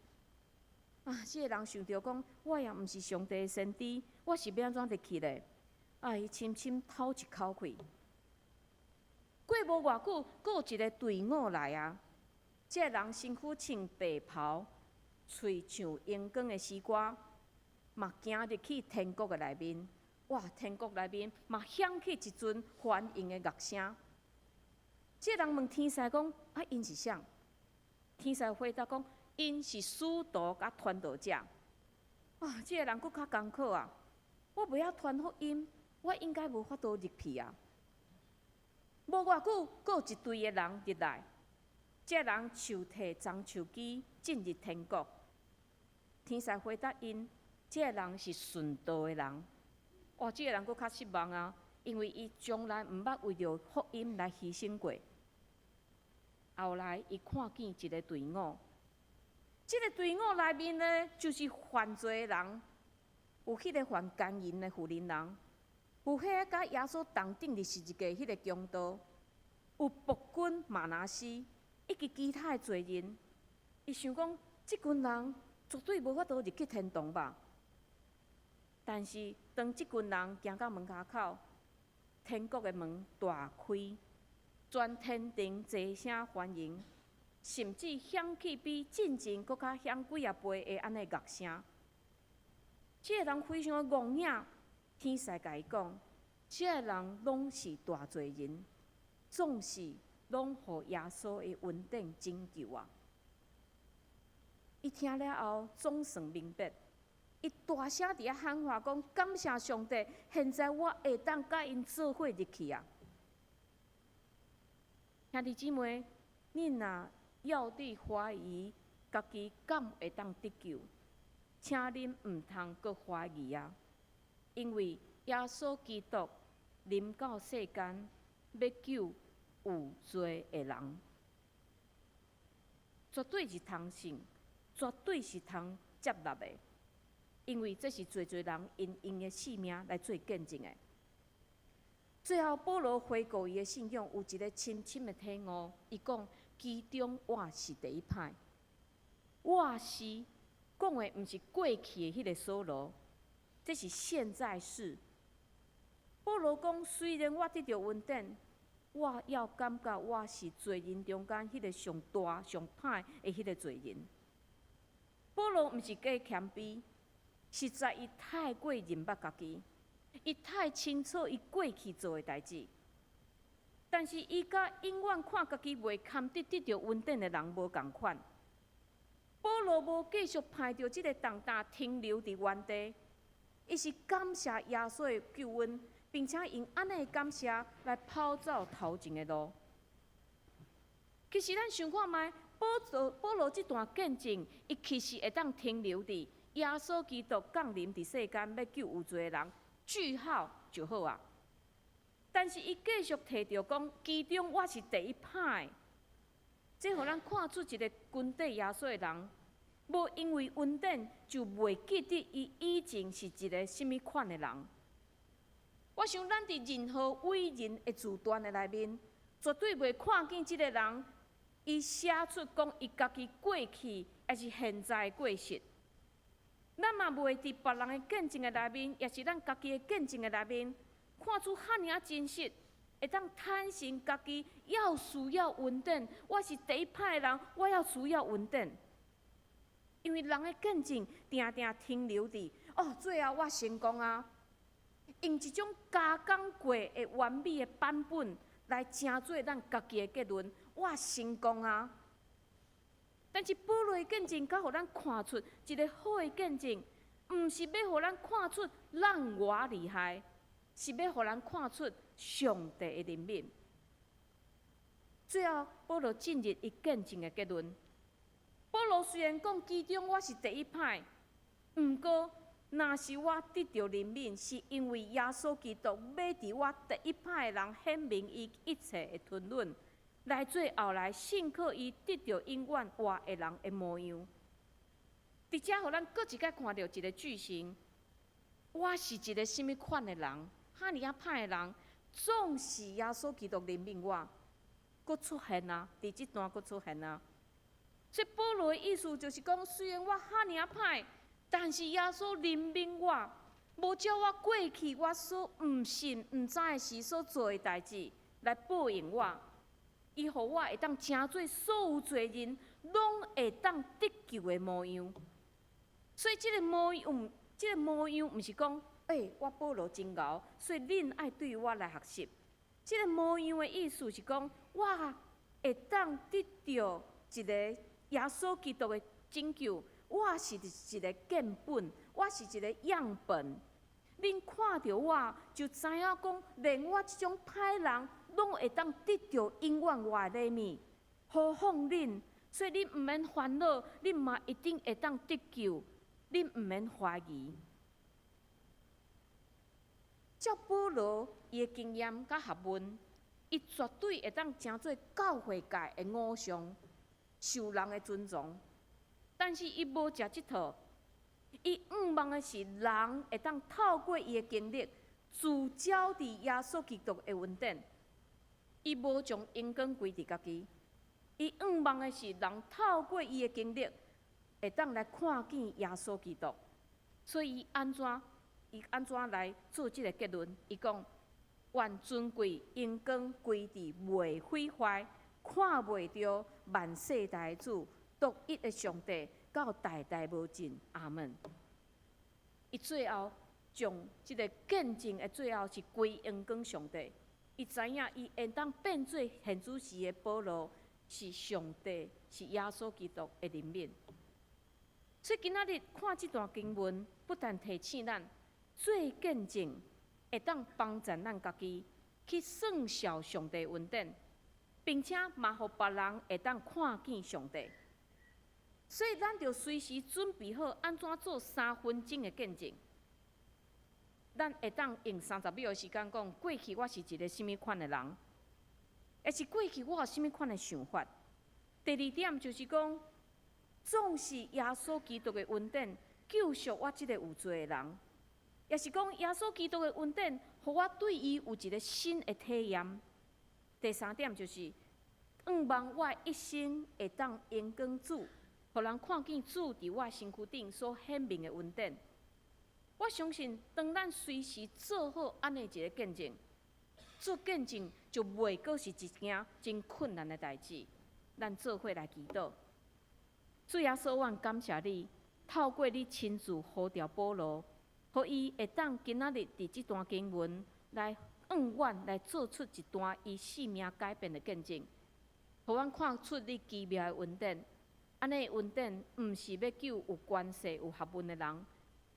啊！這个人想著講：我也毋是上帝的先知，我是欲按怎入去咧？啊！伊深深透一口氣。過無偌久，閣有一个隊伍來啊！這个人身軀穿白袍。喙唱榮光的詩歌，嘛行入去天國的內面。哇！天國內面嘛響起一陣歡迎的樂聲。這個人問天使講：啊，𪜶是啥？天使回答講：𪜶是使徒佮傳道者。啊！這個人閣較艱苦啊！我袂曉傳福音，我應該無法度入去啊。無偌久，閣有一隊的人入來，這個人手提樟樹枝進入天國。天使回答𪜶：這個人是順道的人。哇！這個人閣較失望啊，因為伊從來毋捌為著福音來犧牲過。後來，伊看見一个隊伍，這个隊伍內面呢，就是犯罪的人，有彼个犯姦淫的婦人人，有彼个佮耶穌同釘佇十字架彼個強盜，有僕君瑪拿西，以及其他的罪人。伊想講，這群人絕對無法度入去天堂吧？但是當這群人行到門跤口，天國的門大開，全天庭齊聲歡迎，甚至響起比進前閣較響幾仔倍的按呢樂聲。這個人非常的戇影，天使共伊講：這个人攏是大罪人，總是攏予耶穌的恩典拯救啊！伊聽了後，總算明白。伊大聲佇遐喊話講：感謝上帝，現在我會當佮𪜶做伙入去啊！兄弟姊妹，你若猶佇懷疑家己敢會當得救，請恁毋通閣懷疑啊！因為耶穌基督臨到世間，欲救有罪的人，絕對是通信，絕對是通接納的。因為這是濟濟人𪜶𪜶的性命來做見證的。最後，保羅回顧伊的信仰，有一个深深的體悟。伊講：其中我是第一歹，我是講的毋是過去的彼个掃羅，這是現在式。保羅講：雖然我得著恩典，我猶感覺我是罪人中間彼个上大、上歹的彼个罪人。保羅毋是假謙卑。實在伊太過認捌家己，伊太清楚伊過去做的代誌，但是伊佮永遠看家己袂堪得得著恩典的人無仝款。保羅無繼續攀著這个重擔停留佇原地，伊是感謝耶穌的救恩，並且用按呢的感謝來跑走頭前的路。其實咱想看覓，保羅這段見證，伊其實會當停留佇耶穌基督降臨佇世間，欲救有罪的人，句號就好啊。但是伊繼續提著講，其中我是第一歹，這予咱看出一个跟綴耶穌的人，無因為恩典就袂記得伊以前是一个啥物款的人。我想咱佇任何偉人的自傳的內面，絕對袂看見這个人，伊寫出講伊家己過去抑是現在的過失。咱嘛袂佇別人的見證的內面，抑是咱家己的見證的內面，看出遐爾仔真實，會當坦誠家己猶需要恩典。我是第一歹的人，我猶需要恩典。因為人的見證定定停留佇哦，最後我成功啊！用一種加工過的完美的版本來成做咱家己的結論，我成功啊！但是保羅的見證，較予咱看出一个好的見證，毋是欲予咱看出咱偌厲害，是欲予咱看出上帝的憐憫。最後，保羅進入伊見證的結論。保羅雖然講其中我是第一歹，毋過若是我得著憐憫，是因為耶穌基督欲佇我第一歹的人顯明伊一切的吞忍，來做後來信靠伊得著永遠活的人的模樣。佇遮予咱閣一擺看著一个句型，我是一个啥物款的人，遐爾仔歹的人，總是耶穌基督憐憫我，閣出現啊！佇這段閣出現啊！所以保羅的意思就是講，雖然我遐爾仔歹，但是耶穌憐憫我，無照我過去我所毋信、毋知的時所做的代誌來報應我。伊予我會當成做所有罪人攏會當得救的模樣。所以這个模樣，這个模樣毋是講，欸，我保羅真𠢕，所以恁愛對我來學習。這个模樣的意思是講，我會當得著一个耶穌基督的拯救，我是一个見本，我是一个樣本。恁看著我，就知影講，連我這種歹人，攏會當得著永遠活的禮物。何況恁，所以恁毋免煩惱，恁嘛一定會當得救，恁毋免懷疑。照保羅伊的經驗佮學問，伊絕對會當成做教會界的偶像，受人的尊重。但是伊無食這套，伊向望的是人會當透過伊的經歷，聚焦佇耶穌基督的恩典。伊無將榮光歸佇家己，伊向望的是人透過伊的經歷，會當來看見耶穌基督。所以伊按怎，伊按怎來做這个結論？伊講：願尊貴榮光歸佇袂毀壞、看袂著萬世代的主，獨一的上帝，到代代無盡。阿門。伊最後將這个見證的最後是歸榮光上帝。伊知影伊會當變做現此時的保羅，是上帝，是耶穌基督的憐憫。所以今仔日看這段經文，不但提醒咱做見證，會當幫助咱家己去算數上帝恩典，並且嘛予別人會當看見上帝。所以咱著隨時準備好，按怎做3分鐘的見證。咱會當用30秒的時間講，過去我是一个啥物款的人，抑是過去我有啥物款的想法。第二點就是講，總是耶穌基督的恩典救贖我這个有罪的人，抑是講耶穌基督的恩典，予我對伊有一个新的體驗。第三點就是，向望我一生會當榮光主，予人看見主佇我身軀頂所顯明的恩典。我相信，當咱隨時做好按呢一个見證，做見證就袂閣是一件真困難的代誌。咱做伙來祈禱，主耶穌，阮感謝你，透過你親自呼召保羅，予伊會當今仔日佇這段經文來向阮來做出一段伊性命改變的見證，予阮看出你奇妙的恩典。按呢恩典毋是欲救有關係、有學問的人。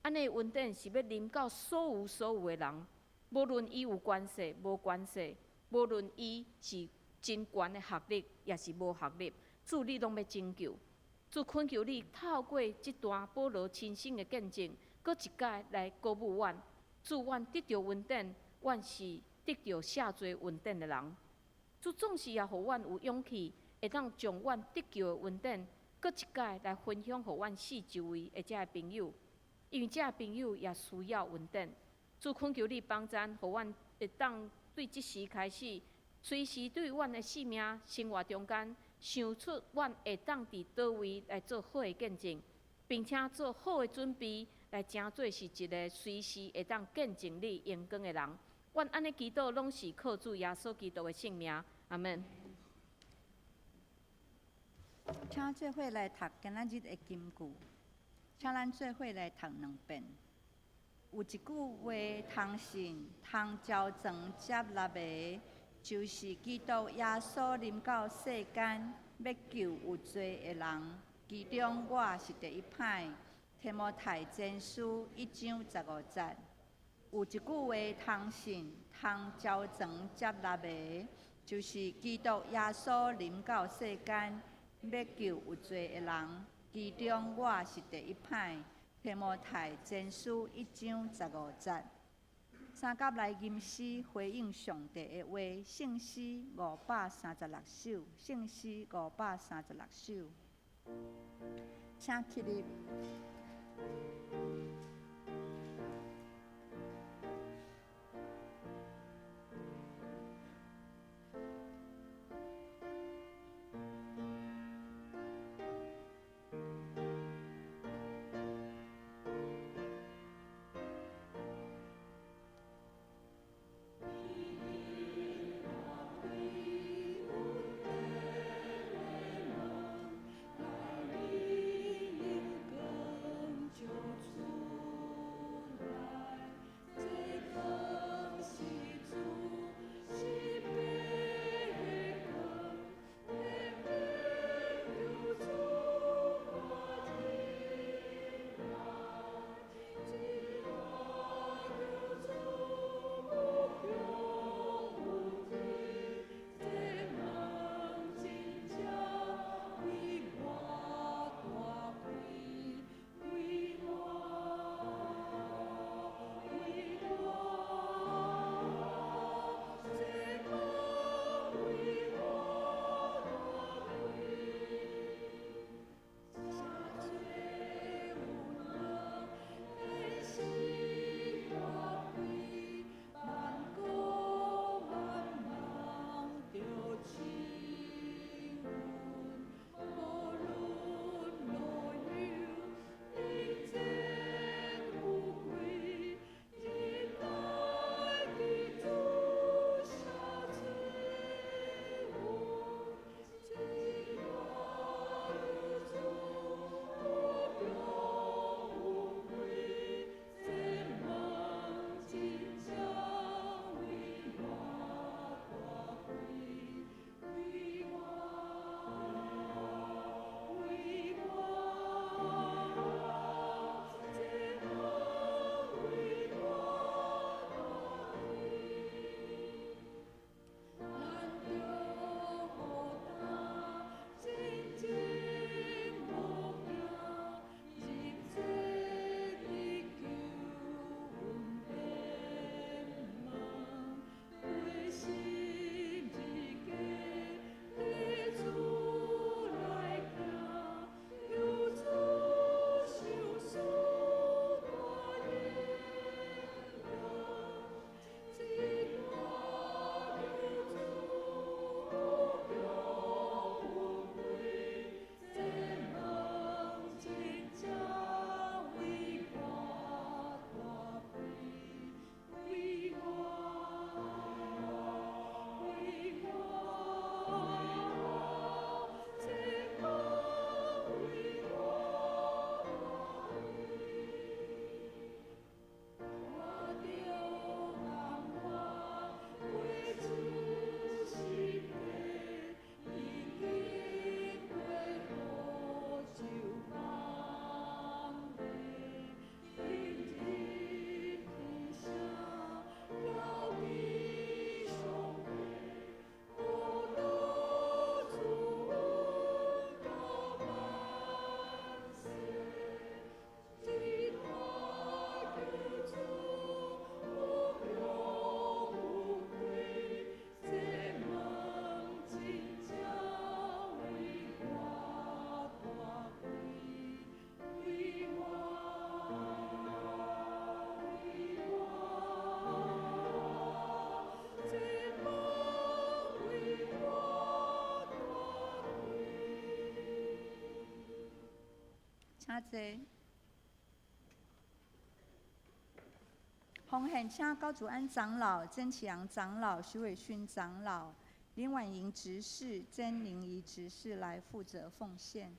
按呢恩典是欲臨到所有所有的人，無論伊有關係、無關係，無論伊是真懸的學歷，抑是無學歷，主你攏欲拯救。主懇求你透過這段保羅親身的見證，閣一擺來鼓舞阮。主，阮得著恩典，阮是得著赦罪恩典的人。主總是也予阮有勇氣，會當將阮得救的恩典，閣一擺來分享予阮四周圍的這个朋友。因為這个朋友也需要恩典，主懇求你幫贊，予阮會當對這時開始，隨時對阮的性命生活中間，想出阮會當佇佗位來做好的見證，並且做好的準備，來成做是一个隨時會當見證你榮光的人。阮按呢祈禱，攏是靠主耶穌基督的聖名，阿門。請做伙來讀今仔日的金句。請咱做伙來讀兩遍。有一句話通信、通招傳接納的，就是基督耶穌臨到世間，欲救有罪的人。其中我是第一歹。提摩太前書1章15節。有一句話通信、通招傳接納的，就是基督耶穌臨到世間，欲救有罪的人。其中我是第一歹。提摩太前書1章15節。三甲來吟詩回應上帝的話，聖詩536首，聖詩536首，請起立。請坐。奉獻請高祖安長老、曾啟陽長老、徐偉勳長老、林婉瑩執事、曾玲儀執事來負責奉獻。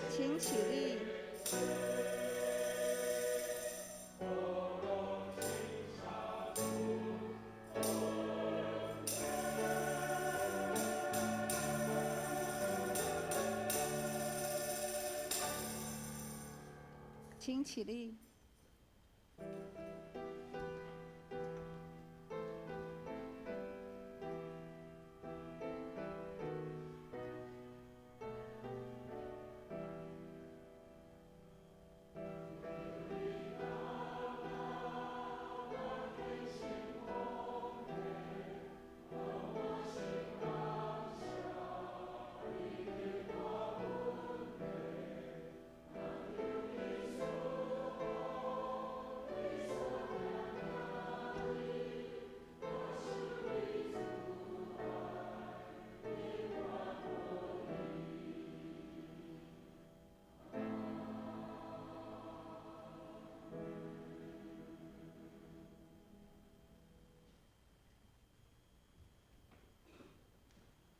請起立。請起立。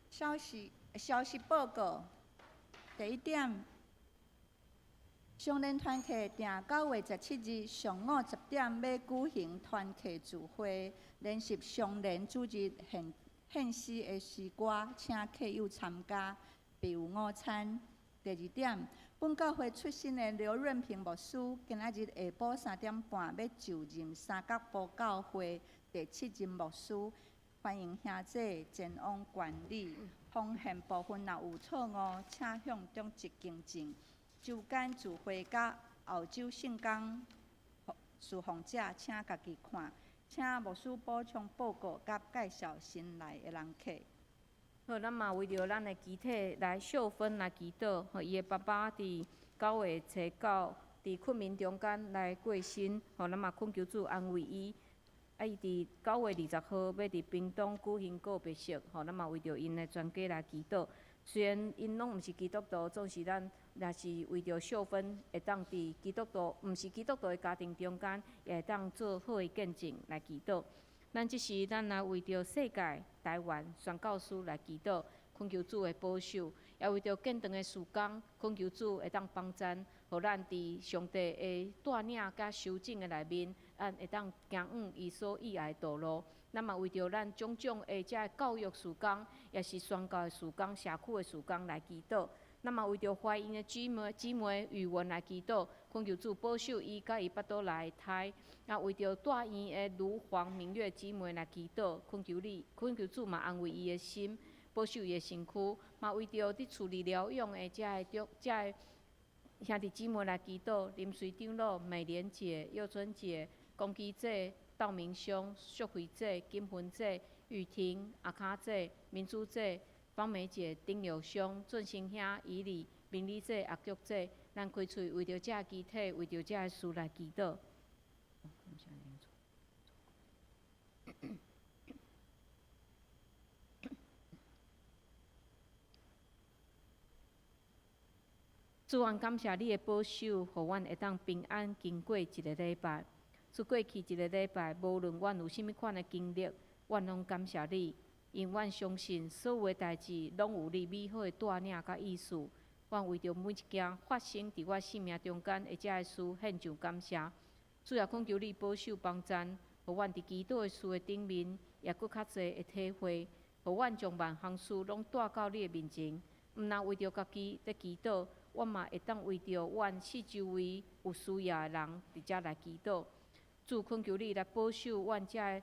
消息消息報告，第一點，雙連團契定9月17日上午10點欲舉行團契聚會，練習雙連主日獻獻詩的詩歌，請客友參加，備有午餐。第二點，本教會出身的劉潤平牧師，今仔日下晡3點半欲就任三角埔教會第七任牧師。歡迎兄姐前往觀禮。奉獻部分若有錯誤，請向長執更正。周間聚會佮後週聖工侍奉者，請家己看。請牧師補充報告佮介紹新來的人客。好，咱嘛為著咱的肢體來秀芬來祈禱，予伊的爸爸佇9月初9佇困眠中間來過身，予咱嘛懇求主安慰伊。啊，伊佇9月20號欲佇屏東舉行告別式，予咱嘛為著𪜶的全家來祈禱。雖然𪜶攏毋是基督徒，總是咱若是為著秀芬會當佇基督徒毋是基督徒的家庭中間，也會當做好的見證來祈禱。咱這時，咱來為著世界、台灣宣教師來祈禱，懇求主的保守，也為著建堂的事工，懇求主會當幫贊，予咱佇上帝的帶領佮修整的內面，咱會當行往伊所喜愛的道路。咱嘛為著咱種種的這教育事工，也是宣教的事工、社區的事工來祈禱。咱嘛為著懷孕的姊妹、姊妹語文來祈禱，懇求主保守伊佮伊腹肚內的胎。啊，為著住院的盧黃明月姊妹來祈禱，懇求你，懇求主嘛安慰伊的心。保守伊的身躯，嘛為著佇厝裡療養的遮个著遮个兄弟姊妹來祈禱，林水長老、美蓮姐、幼春姐、龚基姐、道明兄、淑慧姐、金芬姐、雨婷、阿卡姐、明珠姐、方梅姐、丁友兄、俊生兄、以里、明理姐、阿菊姐，咱開喙為著遮个肢體，為著遮个事來祈禱。主，阮感謝你的保守，予阮會當平安經過一个禮拜。自過去一个禮拜，無論阮有啥物款的經歷，阮攏感謝你，因為阮相信所有的代誌攏有你美好的帶領佮意思。阮為著每一件發生佇我生命中間的遮个事，獻上感謝。主也懇求你保守幫贊，予阮佇祈禱的事的頂面，也閣較濟的體會，予阮將萬項事攏帶到你的面前。毋但為著家己咧祈禱，阮嘛會當為著阮四周圍有需要的人，佇遮來祈禱。主懇求你來保守阮遮个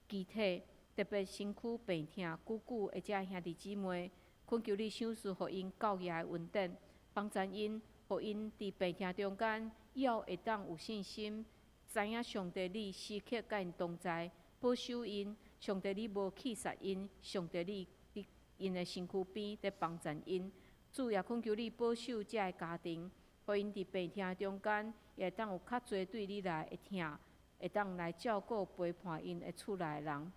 肢體，特別身軀病痛久久的遮兄弟姊妹，懇求你賞賜予𪜶教業的恩典，幫助𪜶，予𪜶佇病痛中間，猶會當有信心，知影上帝你時刻佮𪜶同在，保守𪜶。上帝你無棄殺𪜶，上帝你佇𪜶的身軀邊咧幫助𪜶。主也懇求你保守遮个家庭，予𪜶佇病痛中間，也會當有較濟對你來的疼，會當來照顧陪伴𪜶的厝內的人。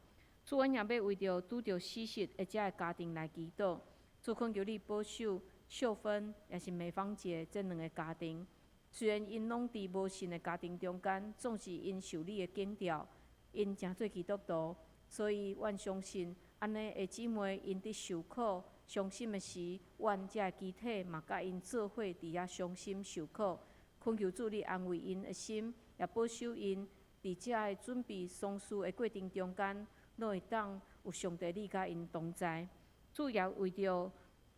主，阮也欲為著拄著死訊的遮个家庭來祈禱。主懇求你保守秀芬，也是美芳姐這兩个家庭。雖然𪜶攏佇無信的家庭中間，總是𪜶受你的管教，𪜶成做基督徒，所以阮相信，按呢的姊妹𪜶佇受苦、傷心的時，阮遮个肢體嘛佮𪜶做伙佇遐傷心受苦。懇求主你安慰𪜶的心，也保守𪜶佇遮个準備喪事的過程中間，攏會當有上帝你佮𪜶同在。主也為著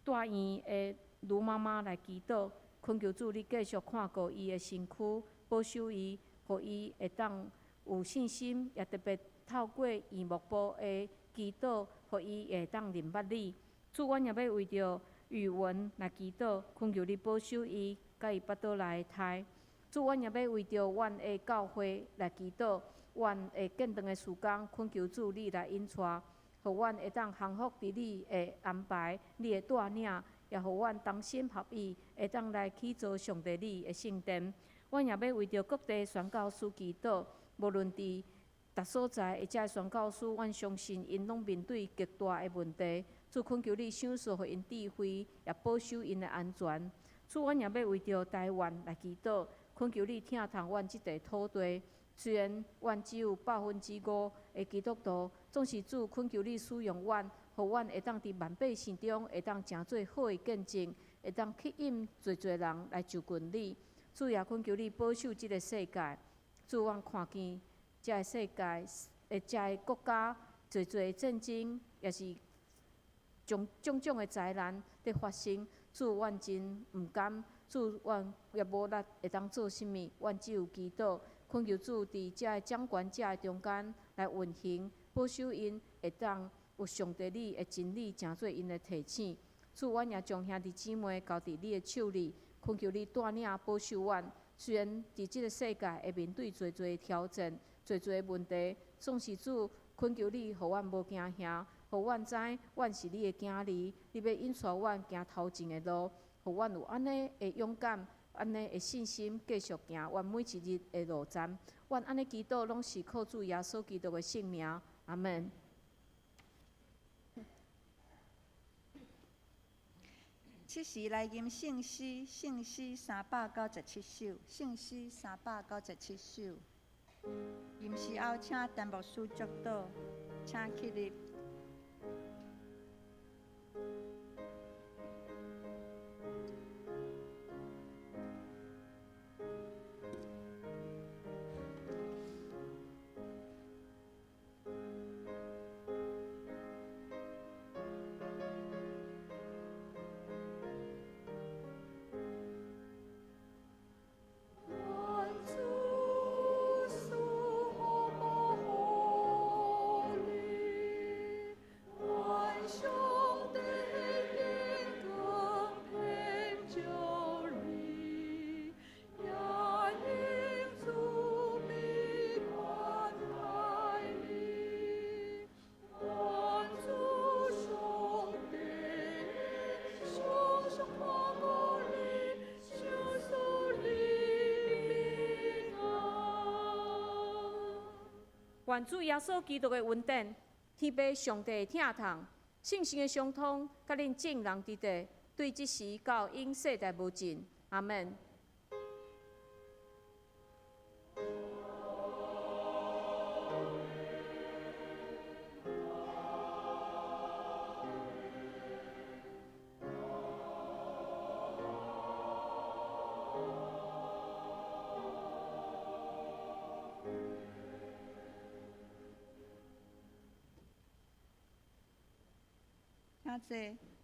住院的盧媽媽來祈禱，懇求主你繼續看顧伊的身軀，保守伊，予伊會當有信心，也特別透過院牧部的祈禱，予伊會當認捌你。主，阮也欲為著宇文來祈禱，懇求你保守伊，佮伊腹肚內的胎。主，阮也欲為著阮的教會來祈禱，阮的建堂的事工，懇求主你來引帶，予阮會當降服佇你的安排、你的帶領，也予阮同心合意，會當來起造上帝你的聖殿。阮也欲為著各地宣教師祈禱，無論佇逐所在的遮宣教師，阮相信𪜶攏面對極大的問題。主懇求你賞賜予𪜶智慧，也保守𪜶的安全。主，阮也欲為著台灣來祈禱，懇求你疼痛阮這塊土地。雖然阮只有5%的基督徒，總是主懇求你使用阮，予阮會當佇萬百姓中會當成做好的見證，會當吸引濟濟人來就近你。主也懇求你保守這个世界。主，阮看見這个世界的這个國家濟濟的戰爭，也是種種種的災難佇發生。主，阮真毋甘，主，阮也無力會當做啥物，阮只有祈禱，懇求主佇遮个掌權者的中間來運行，保守𪜶會當有上帝你的真理，成做𪜶的提醒。主，阮也將兄弟姊妹交佇你的手裡，懇求你帶領保守阮。雖然佇這个世界會面對濟濟挑戰、濟濟問題，總是主懇求你，予阮無驚嚇，予阮知阮是你的囝兒，你欲引帶阮行頭前的路，予阮有按呢的勇敢、按呢的信心，繼續行阮每一日的路程。阮按呢祈禱，攏是靠主耶穌基督的聖名。阿門。此時來吟聖詩，聖詩397首，聖詩397首。吟詩後，請陳牧師祝禱，請起立。願主賜福保護你，願上願主耶穌基督的恩典、天父上帝的疼痛、聖神的相通，佮恁眾人佇佇，對這時到永世代無盡。阿門。請坐。